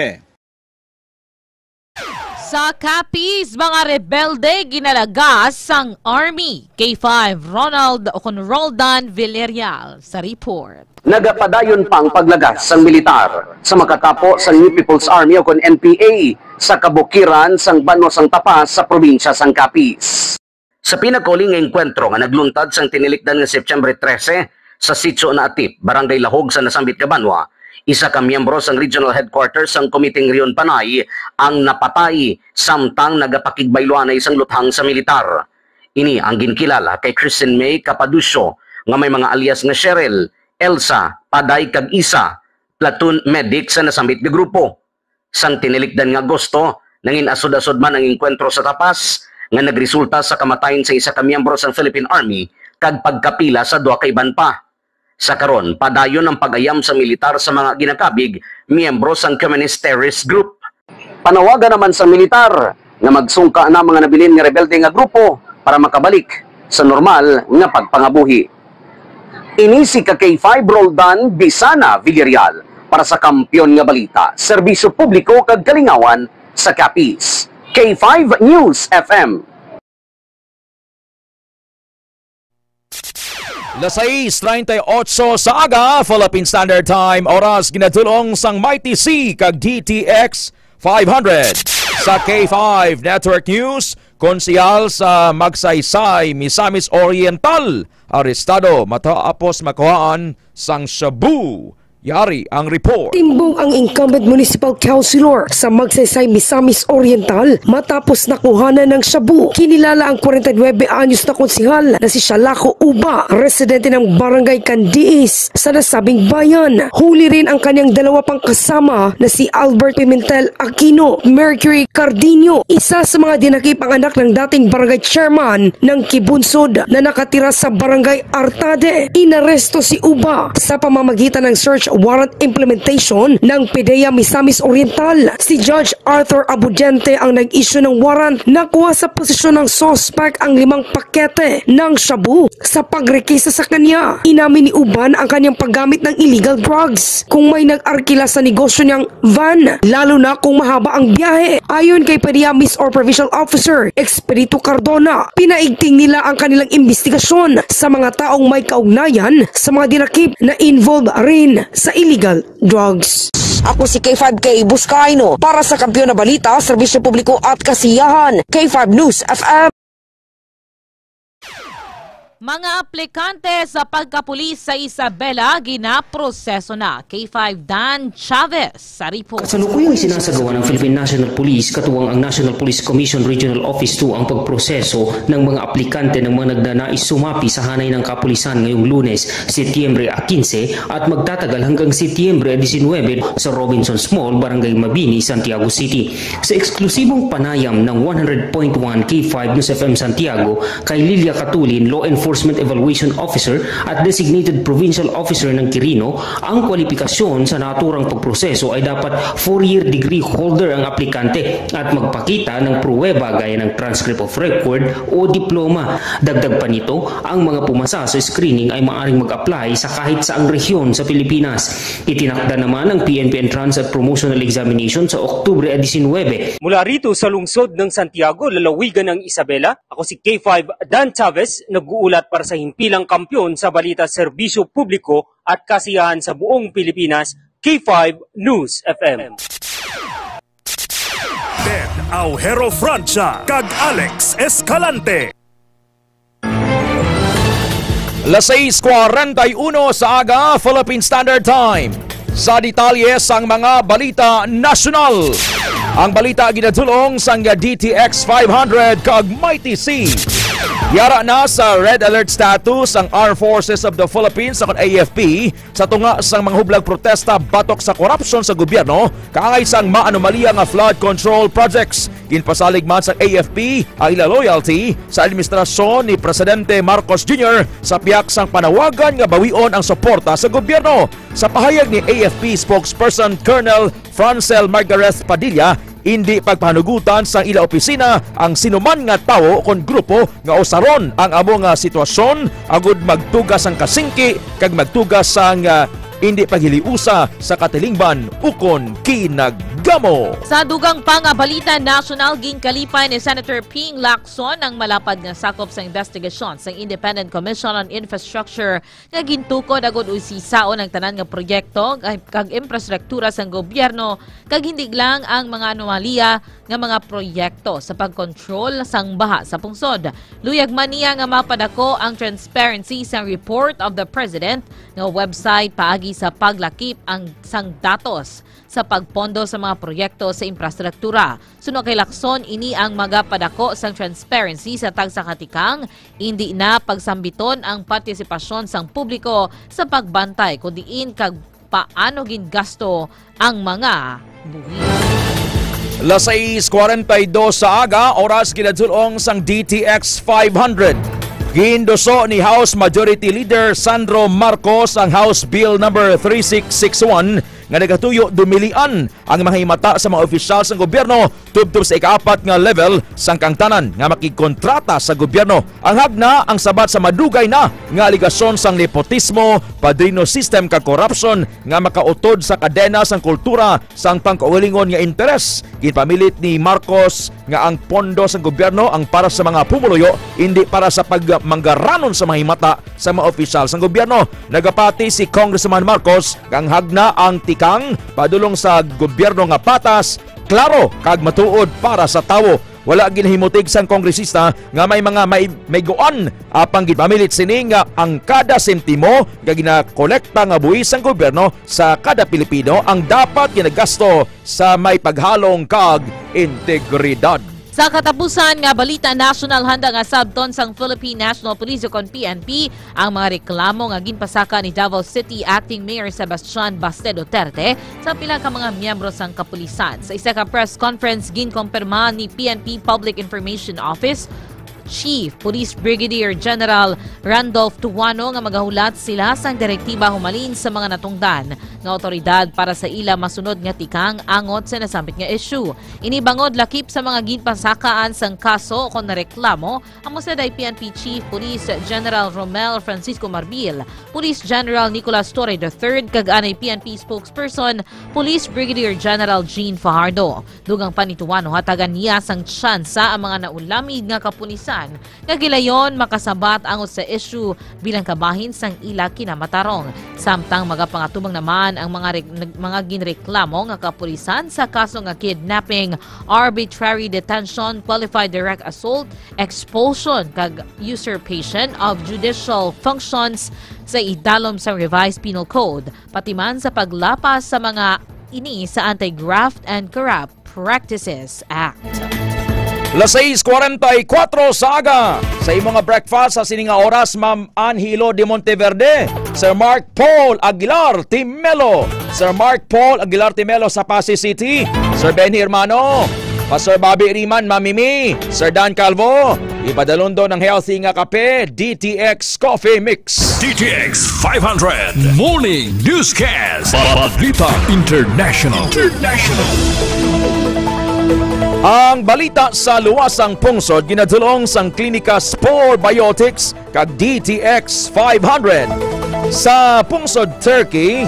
Sa Capiz, mga rebelde ginalagas sang Army. K five Ronald o kon Roldan Villarreal sa report. Nagapadayon pa ang paglagas sang militar sa makatapo sang New People's Army o kon N P A sa kabukiran sang banwa sang Tapas sa probinsya sang Capiz. Sa pinakauli nga engkwentro nga nagluntad sang tinilikdan nga September trese sa Sitio Naatip, Barangay Lahog sa nasambit nga banwa, isa ka miyembro sang Regional Headquarters sang Committee Rion Panay ang napatay samtang nagapakigbayluanay sang luthang sa militar. Ini ang ginkilala kay Kristen May Capaducio nga may mga alias nga Cheryl, Elsa, Paday kag Isa, platoon medic sa nasambit nga grupo. Sang tinilikdan nga Agosto, nangin-asod-asod man ang engkwentro sa Tapas nga nagresulta sa kamatayon sa isa ka miyembro sang Philippine Army kag pagkapila sa duha ka iban pa. Sa karon, padayon ang pag-ayam sa militar sa mga ginakabig miyembro sang Communist Terrorist Group. Panawagan naman sa militar nga magsungka na mga nabilin nga rebelde nga grupo para makabalik sa normal nga pagpangabuhi. Ini si ka K five Roldan Bisana Villarreal para sa Kampiyon nga Balita, Serbisyo Publiko kag Kalingawan sa Capiz. K five News F M. Las sais treinta y ocho sa aga, Philippine Standard Time. Oras ginadulong sang Mighty C kag D T X five hundred. Sa K five Network News, konsehal sa Magsaysay, Misamis Oriental, arestado matapos makuhaan sang shabu. Yari ang report. Timbong ang incumbent municipal councilor sa Magsaysay, Misamis Oriental matapos nakuhanan ng shabu. Kinilala ang forty-nine anyos na konsehal na si Shalako Uba, residente ng Barangay Candiis sa nasabing bayan. Huli rin ang kanyang dalawa pang kasama na si Albert Pimentel Aquino, Mercury Cardino, isa sa mga dinakip ang anak ng dating barangay chairman ng Kibunsod na nakatira sa Barangay Artade. Inaresto si Uba sa pamamagitan ng search warrant implementation ng PDEA Misamis Oriental. Si Judge Arthur Abudiente ang nag-issue ng warrant. Nakuha sa posisyon ng suspect ang limang pakete ng shabu. Sa pagrekisa sa kanya, inamin ni Uba ang kanyang paggamit ng illegal drugs. Kung may nag-arkila sa negosyo niyang van, lalo na kung mahaba ang biyahe. Ayon kay PDEA Miss or Provincial Officer Expedito Cardona, pinaigting nila ang kanilang imbestigasyon sa mga taong may kaugnayan sa mga dinakip na involved rin sa illegal drugs. Ako si K five K Buscaino para sa Kampiyon na Balita, Serbisyo Publiko at Kasiyahan, K five News F M. Mga aplikante sa pagkapulis sa Isabela ginaproseso na. K five Dan Chavez sa report. Kasalukuyang sinasagawa ng Philippine National Police, katuwang ang National Police Commission Regional Office two, ang pagproseso ng mga aplikante ng mga nagnanais sumapi sa hanay ng kapulisan ngayong Lunes, Setyembre quince, at magtatagal hanggang Setyembre diecinuebe sa Robinsons Mall, Barangay Mabini, Santiago City. Sa eksklusibong panayam ng one hundred point one K five News F M Santiago kay Lilia Catulin, Law Enforcement Evaluation Officer at Designated Provincial Officer ng Quirino, ang kwalipikasyon sa naturang pagproseso ay dapat four-year degree holder ang aplikante at magpakita ng pruweba gaya ng transcript of record o diploma. Dagdag pa nito, ang mga pumasa sa screening ay maaring mag-apply sa kahit saang rehiyon sa Pilipinas. Itinakda naman ang P N P Entrance at Promotional Examination sa Oktubre diecinuebe. Mula rito sa lungsod ng Santiago, lalawigan ng Isabela, ako si K five Dan Chavez, nag-uulat para sa himpilang kampiyon sa balita, serbisyo publiko at kasiyahan sa buong Pilipinas, K five News F M. Ted Aujero Francia kag Alex Escalante. Las sais cuarenta y uno sa aga, Philippine Standard Time. Sa detalye sang mga balita nasyonal. Ang balita ginadulong sang D T X five hundred kag Mighty C. Yara na sa red alert status ang Armed Forces of the Philippines, o kon A F P, sa tunga sang mga hublag protesta batok sa korupsyon sa gobyerno, kaangay sang maanomalya nga flood control projects. Ginpasalig man sang A F P ang ila loyalty sa administrasyon ni Presidente Marcos Junior sa pihak sang panawagan nga bawion ang suporta sa gobyerno. Sa pahayag ni A F P spokesperson Colonel Francel Margareth Padilla, indi pagpahanugutan sang ila opisina ang sinuman nga tawo kon grupo nga usaron ang amo nga sitwasyon agud magtuga sang kasingki kag magtuga sang, ah, indi paghiliusa sa katilingban ukon kinagamo. Sa dugang pa nga balita nasyonal, ginkalipay ni Senator Ping Lacson ang malapad nga sakop sa investigasyon sa Independent Commission on Infrastructure nga gintukod agud usisaon ang tanan nga proyekto kag infrastruktura sang gobyerno, kag hindi lang ang mga anomalya nga mga proyekto sa pagkontrol sang baha sa pungsod. Luyag man niya nga mapadako ang transparency sang Report of the President nga website paagi sa paglakip ang sang datos sa pagpondo sa mga proyekto sa infrastruktura. Suno kay Lacson, ini ang magapadako sang transparency sa tagsa ka tikang, indi na pagsambiton ang partisipasyon sang publiko sa pagbantay kon diin kag paano gingasto ang mga buhis. Las sais cuarenta y dos sa aga, oras ginadul-ong sang D T X five hundred. Ginduso ni House Majority Leader Sandro Marcos ang House Bill number three six six one nga nagatuyo dumilian ang mga himata sa mga opisyal sang gobyerno tubtob sa ikaapat nga level sang kaangtanan nga makigkontrata sa gobyerno. Ang hagna ang sabat sa madugay na nga alegasyon sang nepotismo, padrino system kag korupsyon nga makautod sa kadena sang kultura sang pangkaugalingon nga interes. Ginpamilit ni Marcos nga ang pondo sang gobyerno ang para sa mga pumuluyo, indi para sa pagmanggaranon sa mga himata sa mga opisyal sang gobyerno. Nagapati si Congressman Marcos nga ang hagna ang tikang padulong sa gobyerno nga patas, klaro kag matuod para sa tawo. Wala ginahimutig sang kongresista nga may mga may, may guan, apang ginpamilit sini nga ang kada sentimo nga ginakolekta nga buhis sang gobyerno sa kada Pilipino ang dapat ginagasto sa may paghalong kag integridad. Sa katapusan nga balita nasyonal, handa nga sabton sang Philippine National Police ukon P N P ang mga reklamo nga ginpasaka ni Davao City Acting Mayor Sebastian Baste Duterte sa pila ka mga miyembro sang kapulisan. Sa isa ka press conference, ginkompirma ni P N P Public Information Office Chief Police Brigadier General Randolph Tuano nga magahulat sila sang direktiba humalin sa mga natungdan nga awtoridad para sa ila masunod nga tikang angot sa nasambit nga issue. Ini bangod lakip sa mga ginpasakaan sang kaso kon reklamo amo sa day P N P Chief Police General Romel Francisco Marbil, Police General Nicolas Torre the third, kag anay P N P spokesperson, Police Brigadier General Jean Fajardo. Dugang pa ni Tuano, hatagan niya sang tsansa ang mga naulamid nga kapulisan nga gilayon makasabat angot sa issue bilang kabahin sang ila kinamatarong. Samtang magapangatubang naman ang mga re-, nag-, mga ginreklamo nga kapulisan sa kaso nga kidnapping, arbitrary detention, qualified direct assault, expulsion, kag usurpation of judicial functions sa idalom sa Revised Penal Code, pati man sa paglapas sa mga ini sa Anti-Graft and Corrupt Practices Act. Las sais cuarenta y cuatro sa aga. Sa imo nga breakfast sa sini nga oras, Ma'am Angelo de Monteverde, Sir Mark Paul Aguilar Timelo, Sir Mark Paul Aguilar Timelo sa Passi City, Sir Benny Hermano, Pastor Bobby Riman, Ma'am Mimi, Sir Dan Calvo, ipadalon do ng healthy nga kape, D T X Coffee Mix. D T X five hundred Morning Newscast. Balita International. International. Ang balita sa luwasang pungsod ginadulong sang Klinika Spore Biotics kag D T X five hundred. Sa pungsod Turkey,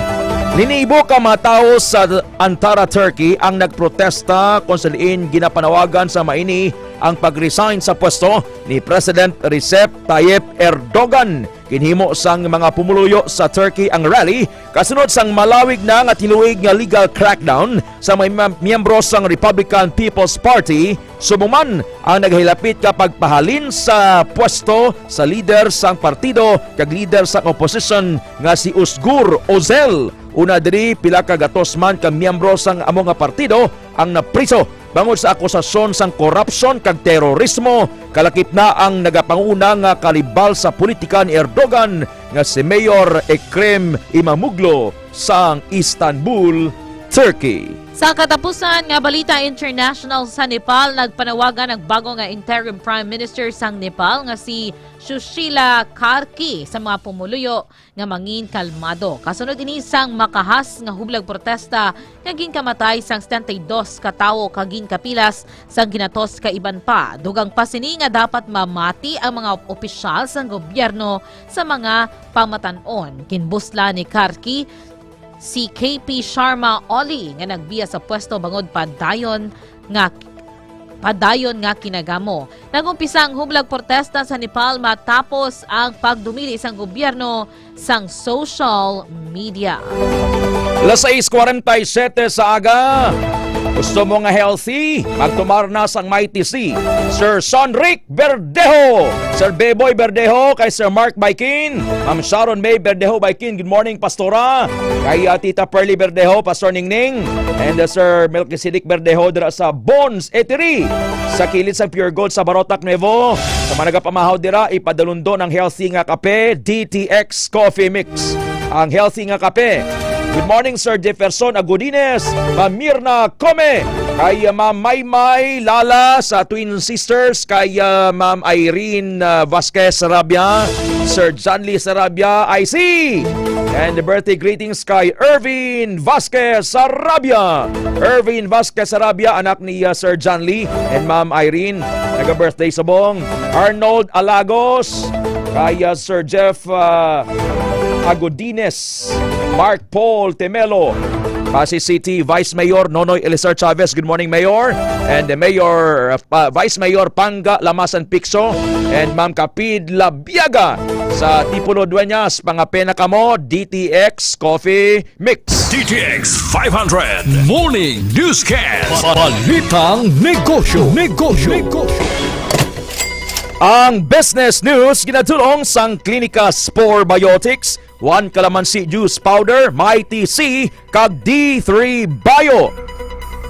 linibo ka mga tawo sa Ankara, Turkey, ang nagprotesta kung sa diin ginapanawagan sa maini ang pag-resign sa pwesto ni President Recep Tayyip Erdogan. Ginhimo sang mga pumuluyo sa Turkey ang rally kasunod sang malawig na nga tinuig nga legal crackdown sa mga miyem-, miyembro sang Republican People's Party, subong man ang nagahilapit nga pagpahalin sa pwesto sa lider sang partido kag lider sang opposition nga si Usgur Ozel. Una diri, pila ka gatos man ka miyembro sang amo nga partido ang napriso bangod sa akusasyon sang korupsyon kag terorismo, kalakip na ang nagapanguna nga kalibal sa politika ni Erdogan nga si Mayor Ekrem Imamoglu sang Istanbul, Turkey. Sa katapusan nga balita international, sa Nepal, nagpanawagan ang bago nga interim Prime Minister sang Nepal nga si Sushila Karki sa mga pumuluyo nga mangin kalmado. Kasunod ini sang makahas nga hublag protesta nga ginkamatay sang setenta y dos ka tawo kag ginkapilas sang ginatos ka iban pa. Dugang pa sini nga dapat mamati ang mga opisyal sang gobyerno sa mga pamatan-on. Ginbusla ni Karki si K P Sharma Oli nga nagbiya sa pwesto bangod padayon nga padayon nga kinagamo. Nag-umpisa ang humlag protesta sa Nepal matapos ang pagdumili sang gobyerno sang social media. Las sais cuarenta y siete sa aga. Gusto mo nga healthy? Magtumar na sang Mighty C. Sir Sonric Verdejo, Sir Beboy Verdejo, kay Sir Mark Baikin, Ma'am Sharon May Verdejo Baikin. Good morning, Pastora. Kay, ah, Tita Pearly Verdejo, Pastor Ningning, and, ah, Sir Melchizedek Verdejo dira sa Bones Eatery, sa kilid sa Pure Gold sa Barotac Nuevo. Sa mga nagapamahaw dira, ipadulundon ang healthy nga kape, D T X Coffee Mix. Ang healthy nga kape. Good morning, Sir Jefferson Agudines, Ma'am Mirna Come, kay, ah, Ma'am Maymay Lala sa Twin Sisters, kay, ah, Ma'am Irene, ah, Vasquez Sarabia, Sir Janly Sarabia, I C. And the birthday greetings kay Ervin Vasquez Sarabia. Ervin Vasquez Sarabia, anak ni, ah, Sir Janly and Ma'am Irene. Naga-birthday subong. Arnold Alagos, kay, ah, Sir Jeff, ah, Agudines, Mark Paul Temelo, Passi City Vice Mayor Nonoy Eliezer Chavez. Good morning, Mayor. And the Mayor, uh, pa-, Vice Mayor Panga Lamasan Picso and Ma'am Kapid Labiaga sa Tipolo Dueñas. Pangapena kamo, D T X Coffee Mix. D T X five hundred Morning Newscast. Balitang negosyo. Negosyo. Negosyo. Ang business news ginadul-ong sang Klinika Spore Biotics, One Calamansi Juice Powder, Mighty C, kag D three Bio.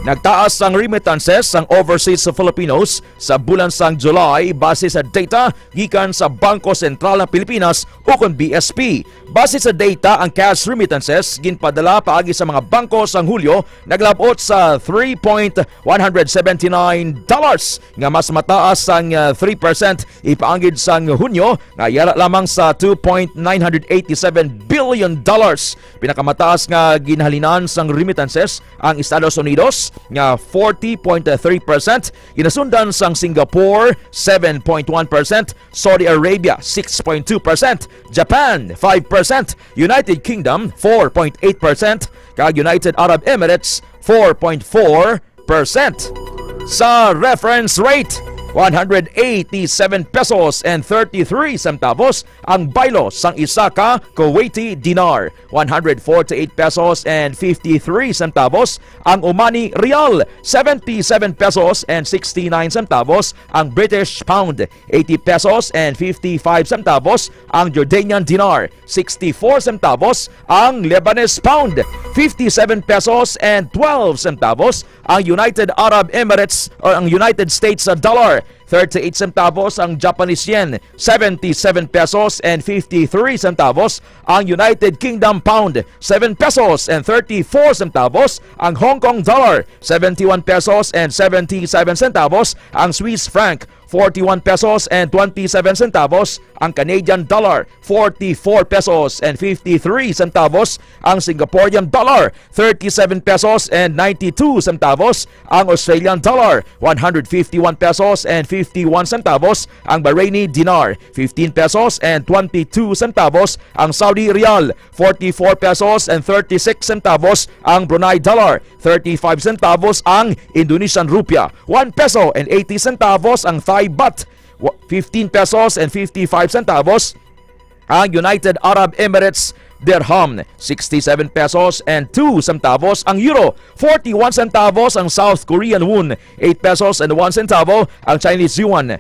Nagtaas ang remittances sang overseas Filipinos sa bulan sang July base sa data gikan sa Bangko Sentral ng Pilipinas ukon B S P. Base sa data, ang cash remittances ginpadala paagi sa mga bangko sang Hulyo naglab-ot sa three point one hundred seventy nine dollars, nga mas mataas sang, ah, three percent ipaangid sang Hunyo, nga yara lamang sa two point nine hundred eighty seven billion dollars. Pinakamataas nga ginhalinan sang remittances ang Estados Unidos, nga forty point three percent, ginasundan sang Singapore, seven point one percent, Saudi Arabia, six point two percent, Japan, five percent, United Kingdom, four point eight percent, kag United Arab Emirates, four point four percent. Sa reference rate, one hundred eighty-seven pesos and thirty-three centavos ang baylo sang isa ka Kuwaiti dinar, one hundred forty-eight pesos and fifty-three centavos ang Omani rial, seventy-seven pesos and sixty-nine centavos ang British pound, eighty pesos and fifty-five centavos ang Jordanian dinar, sixty-four centavos ang Lebanese pound, fifty-seven pesos and twelve centavos ang United Arab Emirates or ang United States dollar, thirty-eight centavos ang Japanese yen, seventy-seven pesos and fifty-three centavos ang United Kingdom pound, seven pesos and thirty-four centavos ang Hong Kong dollar, seventy-one pesos and seventy-seven centavos ang Swiss franc, forty-one pesos and twenty-seven centavos ang Canadian dollar, forty-four pesos and fifty-three centavos ang Singaporean dollar, thirty-seven pesos and ninety-two centavos ang Australian dollar, one hundred fifty-one pesos and fifty-one centavos ang Bahraini dinar, fifteen pesos and twenty-two centavos ang Saudi rial, forty-four pesos and thirty-six centavos ang Brunei dollar, thirty-five centavos ang Indonesian rupiah, one peso and eighty centavos ang Thai baht, wa-, fifteen pesos and fifty-five centavos ang United Arab Emirates dirham, sixty-seven pesos and two centavos ang euro, forty-one centavos ang South Korean won, eight pesos and one centavo ang Chinese yuan,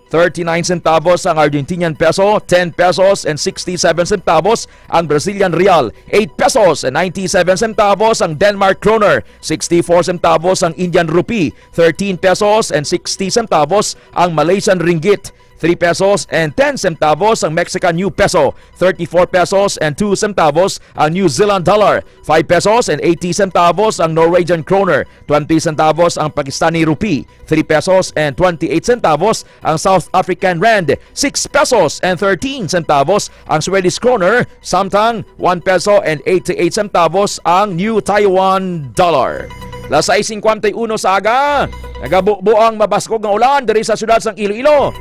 thirty-nine centavos ang Argentinian peso, ten pesos and sixty-seven centavos ang Brazilian real, eight pesos and ninety-seven centavos ang Denmark kroner, sixty-four centavos ang Indian rupee, thirteen pesos and sixty centavos ang Malaysian ringgit, three pesos and ten centavos ang Mexican new peso, thirty-four pesos and two centavos ang New Zealand dollar, five pesos and eighty centavos ang Norwegian kroner, twenty centavos ang Pakistani rupee, three pesos and twenty-eight centavos ang South African rand, six pesos and thirteen centavos ang Swedish kroner, samtang one peso and eighty-eight centavos ang New Taiwan dollar. Las sais cincuenta y uno sa aga, nagabubo ang mabaskog nga ulan diri sa siyudad sang Iloilo.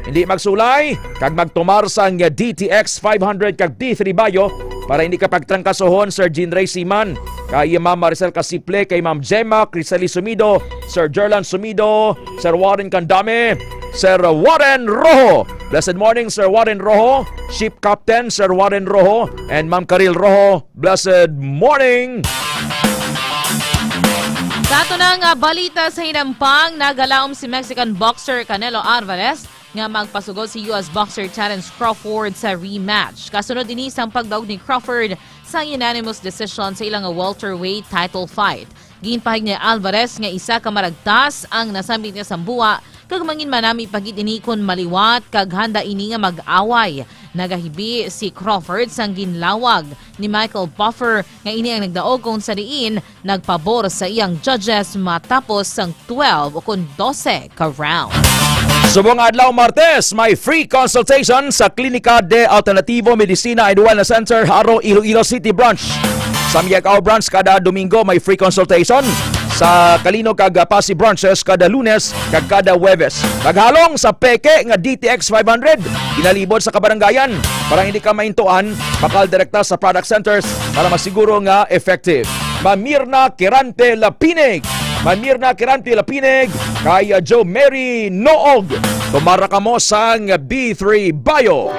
Hindi magsulay kag magtumar sang D T X five hundred kag D three Bio Para hindi ka pagtrangkasohon, Sir Jean Ray Siman, kay Ma'am Maricel Casiple, kay Ma'am Gemma Crisali Sumido, Sir Jerlan Sumido, Sir Warren Candame, Sir Warren Rojo. Blessed morning, Sir Warren Rojo. Ship Captain, Sir Warren Rojo, and Ma'am Karil Rojo. Blessed morning. Sa ato na nga balita sa hinampang, nagalaom si Mexican boxer Canelo Alvarez nga magpasugod si U S boxer Terence Crawford sa rematch. Kasunod ini sang pagdaog ni Crawford sa unanimous decision sa ilang welterweight title fight. Ginpahayag ni Alvarez nga isa ka maragtas ang nasambit nga sambuwa kag mangin manami pa gid ini kon maliwat kag handa ini nga mag-away. Nagahibi si Crawford sang ginlawag ni Michael Buffer nga ini ang nagdaog kung sa diin nagpabor sa iyang judges matapos sang twelve o kon dose ka round. Subong adlaw Martes, may free consultation sa Klinika de Alternativo Medicina and Wellness Center, Jaro, Iloilo City Branch. Sa Miagao Branch kada Domingo may free consultation. Sa Calinog kag Passi Branches kada Lunes kag kada Huwebes. Naghalong sa peke nga D T X five hundred, ginalibot sa kabaranggayan. Para hindi ka maintuan, pakal direkta sa product centers para masiguro nga effective. Ma'am Mirna Kirante Lapinig. Ma'am Mirna Kirante Lapinig, kay Joe Mary Noog. Tumara kamo sang B three Bio.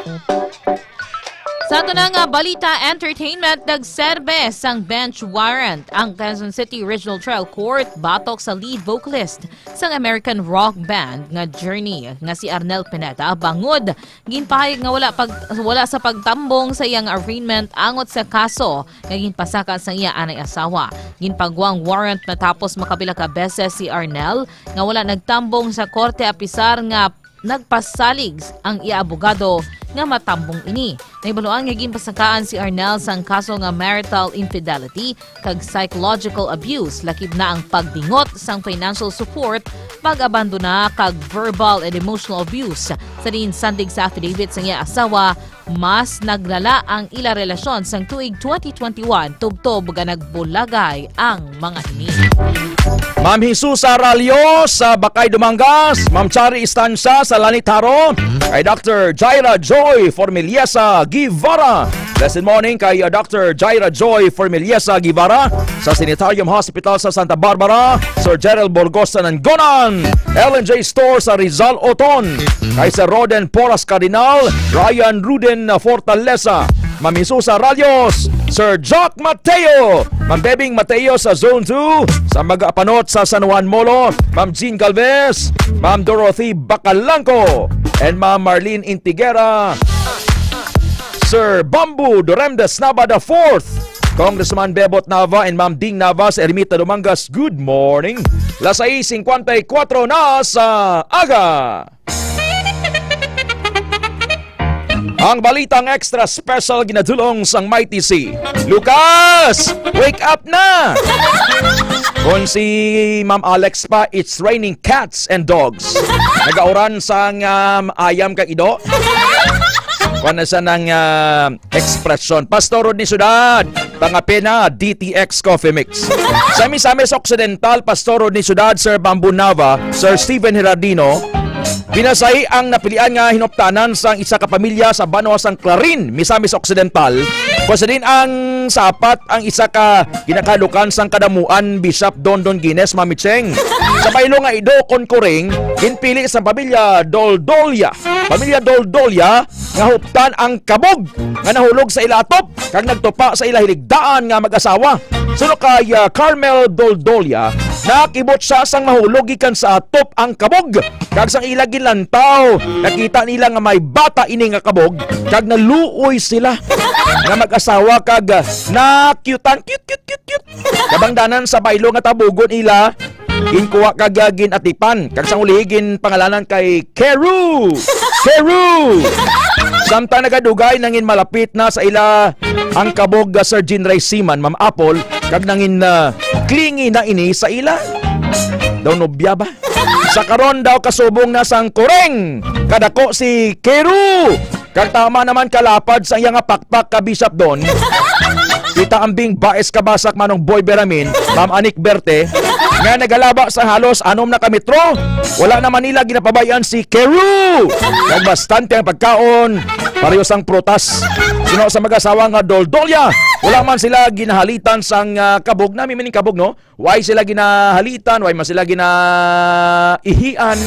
Sa ato na nga balita, entertainment, nagserbe sang bench warrant ang Quezon City Regional Trial Court batok sa lead vocalist sang American rock band nga Journey nga si Arnel Pineda bangod ginpahayag nga wala pag, wala sa pagtambong sa iyang arraignment angot sa kaso nga ginpasaka sang iya anay asawa. Ginpagwang warrant matapos makapila ka beses si Arnel nga wala nagtambong sa korte apisar nga nagpasalig ang iya abogado nga matambong ini. Nahibaluan nga ginpasakaan si Arnel sang kaso nga marital infidelity kag psychological abuse, lakip na ang pagdingot sang financial support, pag-abandona kag verbal and emotional abuse. Sa diin sandig sa affidavit sang iya asawa, mas naglala ang ila relasyon sang tuig twenty twenty-one tubtob nga nagbulagay ang mga ini. Ma'am Jesusa Ralio sa Bakay, Dumangas, Ma'am Chari Estancia sa Lanitaro, kay Doctor Jaira Joy Formiliesa Guevara. Blessed morning kay, uh, Doctor Jaira Joy Formiliesa Guevara sa Sanitarium Hospital sa Santa Barbara, Sir Gerald Burgos sa Nangonan, L and J Store sa Rizal Oton, kay Sir Roden Porras Cardinal, Ryan Ruden Fortaleza, Ma'am Jesusa Ralios, Sir Jock Mateo, Ma'am Bebing Mateo sa Zone two, sa Magapanot sa San Juan Molo, Ma'am Jean Galvez, Ma'am Dorothy Bacalangco, and Ma'am Marlene Intigera, Sir Bamboo Doremdes Nava the fourth, Congressman Bebot Nava, and Ma'am Ding Nava sa Ermita, Dumangas. Good morning. Las sais cincuenta y cuatro na sa aga. Ang balitang extra special ginadulong sang Mighty C. Lucas, wake up na! Kon si Ma'am Alex pa, it's raining cats and dogs. Nagauran sang, um, ayam kag ido. Kuan na siya ng, ah, expression. Pastor Rod ni Syudad, pangapina, D T X Coffee Mix. Sa Misamis Occidental, Pastor Rod ni Syudad, Sir Bamboo Nava, Sir Steven Herardino, Binasay ang napilian nga hinuptanan sang isa ka pamilya sa banwa sang Clarin, Misamis Occidental, kung sa diin ang sapat ang isa ka ginakahalukan sang kadamuan, Bishop Don Don Guinness, Mami Cheng. Sa baylo nga ido kon kuring, ginpili sang pamilya Doldolia. Pamilya Doldolia nga huptan ang kabog nga nahulog sa ila atop kag nagtupa sa ila hiligdaan nga mag-asawa. Suno kay, ah, Carmel Doldolia, nakibot siya sang mahulog gikan sa atop ang kabog, kag sang ila gilantaw, nakita nila nga may bata ini nga kabog, kag naluoy sila nga mag-asawa kag, ah, nakyutan, cute, cute, cute, cute. Kabangdanan sa baylo nga tabugon ila, ginkuha kag, ah, gin-atipan, kag sang uli ginpangalanan kay Keru! Keru! Samtang nagadugay, nangin malapit na sa ila ang kabog, ah, Sir Jean Ray Siman, Ma'am Apple, kag nangin, ah, clingy na ini sa ila. Daw nobya ba? Sa karon daw kasubong na sang kureng, kadako si Keru! Kag tama naman kalapad sa iya nga pakpak ka Bishop Don. Kita ang bing bais kabasak Manong Boy Beramin, Ma'am Anik Berte, nga nagalaba sa halos anom na ka metro. Wala naman nila ginapabayan si Keru. Kag bastante ang pagkaon, pareho sang prutas. Puno sa mag-asawa nga doldolya. Wala man sila ginahalitan sang, ah, kabog. Nami man ning kabog, no? Way sila ginahalitan, way man sila ginaihian.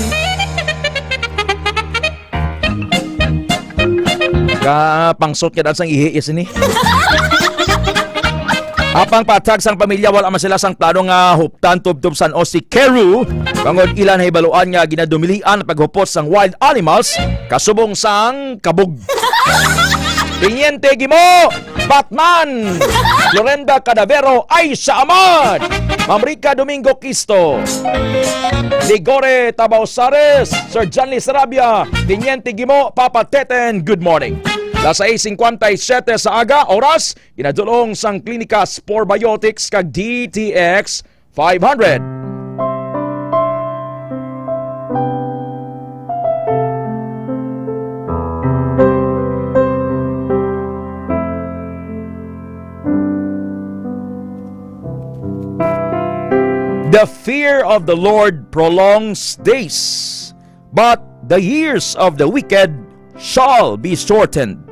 Ka pangsot ka dan sang ihi, yes, ini. Apang patag sang pamilya, wala man sila sang plano nga huptan tubtob san o si Keru, bangod ila nahibaluan nga ginadumilian ang paghupot sang wild animals kasubong sang kabog. Teniente Gimo, Batman, Florenda Cadavero, Aisha Ahmad, Ma'am Rica Domingo Quisto, Ligore Tabausares, Sir Janly Sarabia, Teniente Gimo, Papa Teten, good morning. Las sais cincuenta y siete sa aga, oras, ginadulong sang Klinika Sporbiotics kag D T X five hundred. The fear of the Lord prolongs days, but the years of the wicked shall be shortened.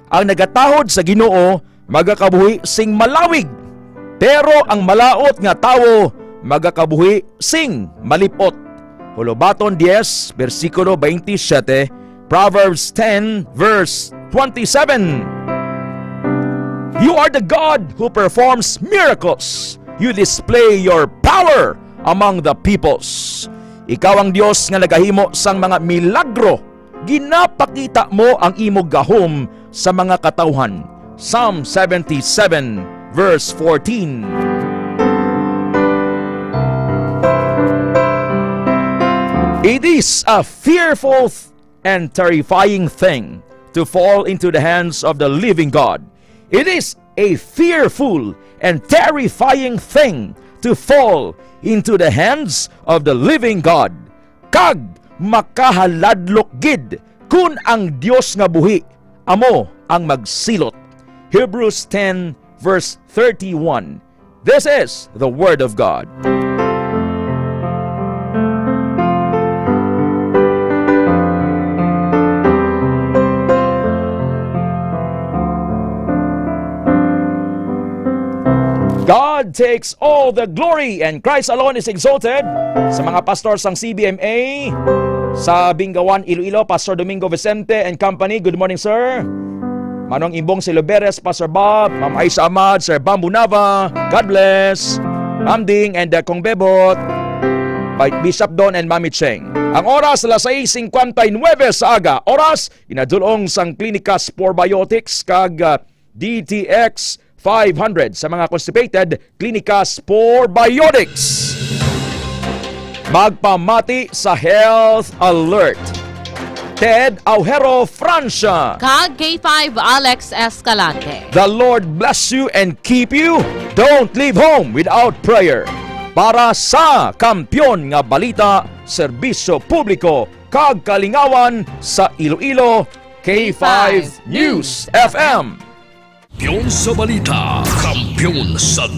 Ang nagatahod sa Ginoo magakabuhi sing malawig, pero ang malaut nga tawo magakabuhi sing malip-ot. Holobaton diyes, bersikulo twenty-seven, Proverbs ten, verse twenty-seven. You are the God who performs miracles. You display your power among the peoples. Ikaw ang Dios nga nagahimo sang mga milagro. Ginapakita mo ang imo gahom sa mga katawhan. Psalm seventy-seven, verse fourteen. It is a fearful th-, and terrifying thing to fall into the hands of the living God. It is a fearful and terrifying thing to fall into the hands of the living God. Kag makahaladlok gid kun ang Dios nga buhi amo ang magsilot. Hebrews ten verse thirty-one. This is the word of God. God takes all the glory and Christ alone is exalted. Sa mga pastor sang C B M A, sa Bingawan, Iloilo, Pastor Domingo Vicente and company, good morning, sir. Manong Imbong Siloberes, Pastor Bob, Ma'am Aisha Ahmad, Sir Bambu Nava, God bless. Ma'am Ding and, uh, Kong Bebot, Bi-, Bishop Don and Mami Cheng. Ang oras, alas sais cincuenta y nueve sa aga. Oras, ginadulong sang Klinika Sporbiotics kag, uh, D T X five hundred sa mga constipated, Klinika Sporbiotics. Magpamati sa Health Alert, Ted Aujero Francia. Kag K five Alex Escalante. The Lord bless you and keep you. Don't leave home without prayer. Para sa Kampiyon nga Balita, Serbisyo Publiko, kag Kalingawan sa Iloilo, K five News F M. Kampiyon sa balita, kampiyon sa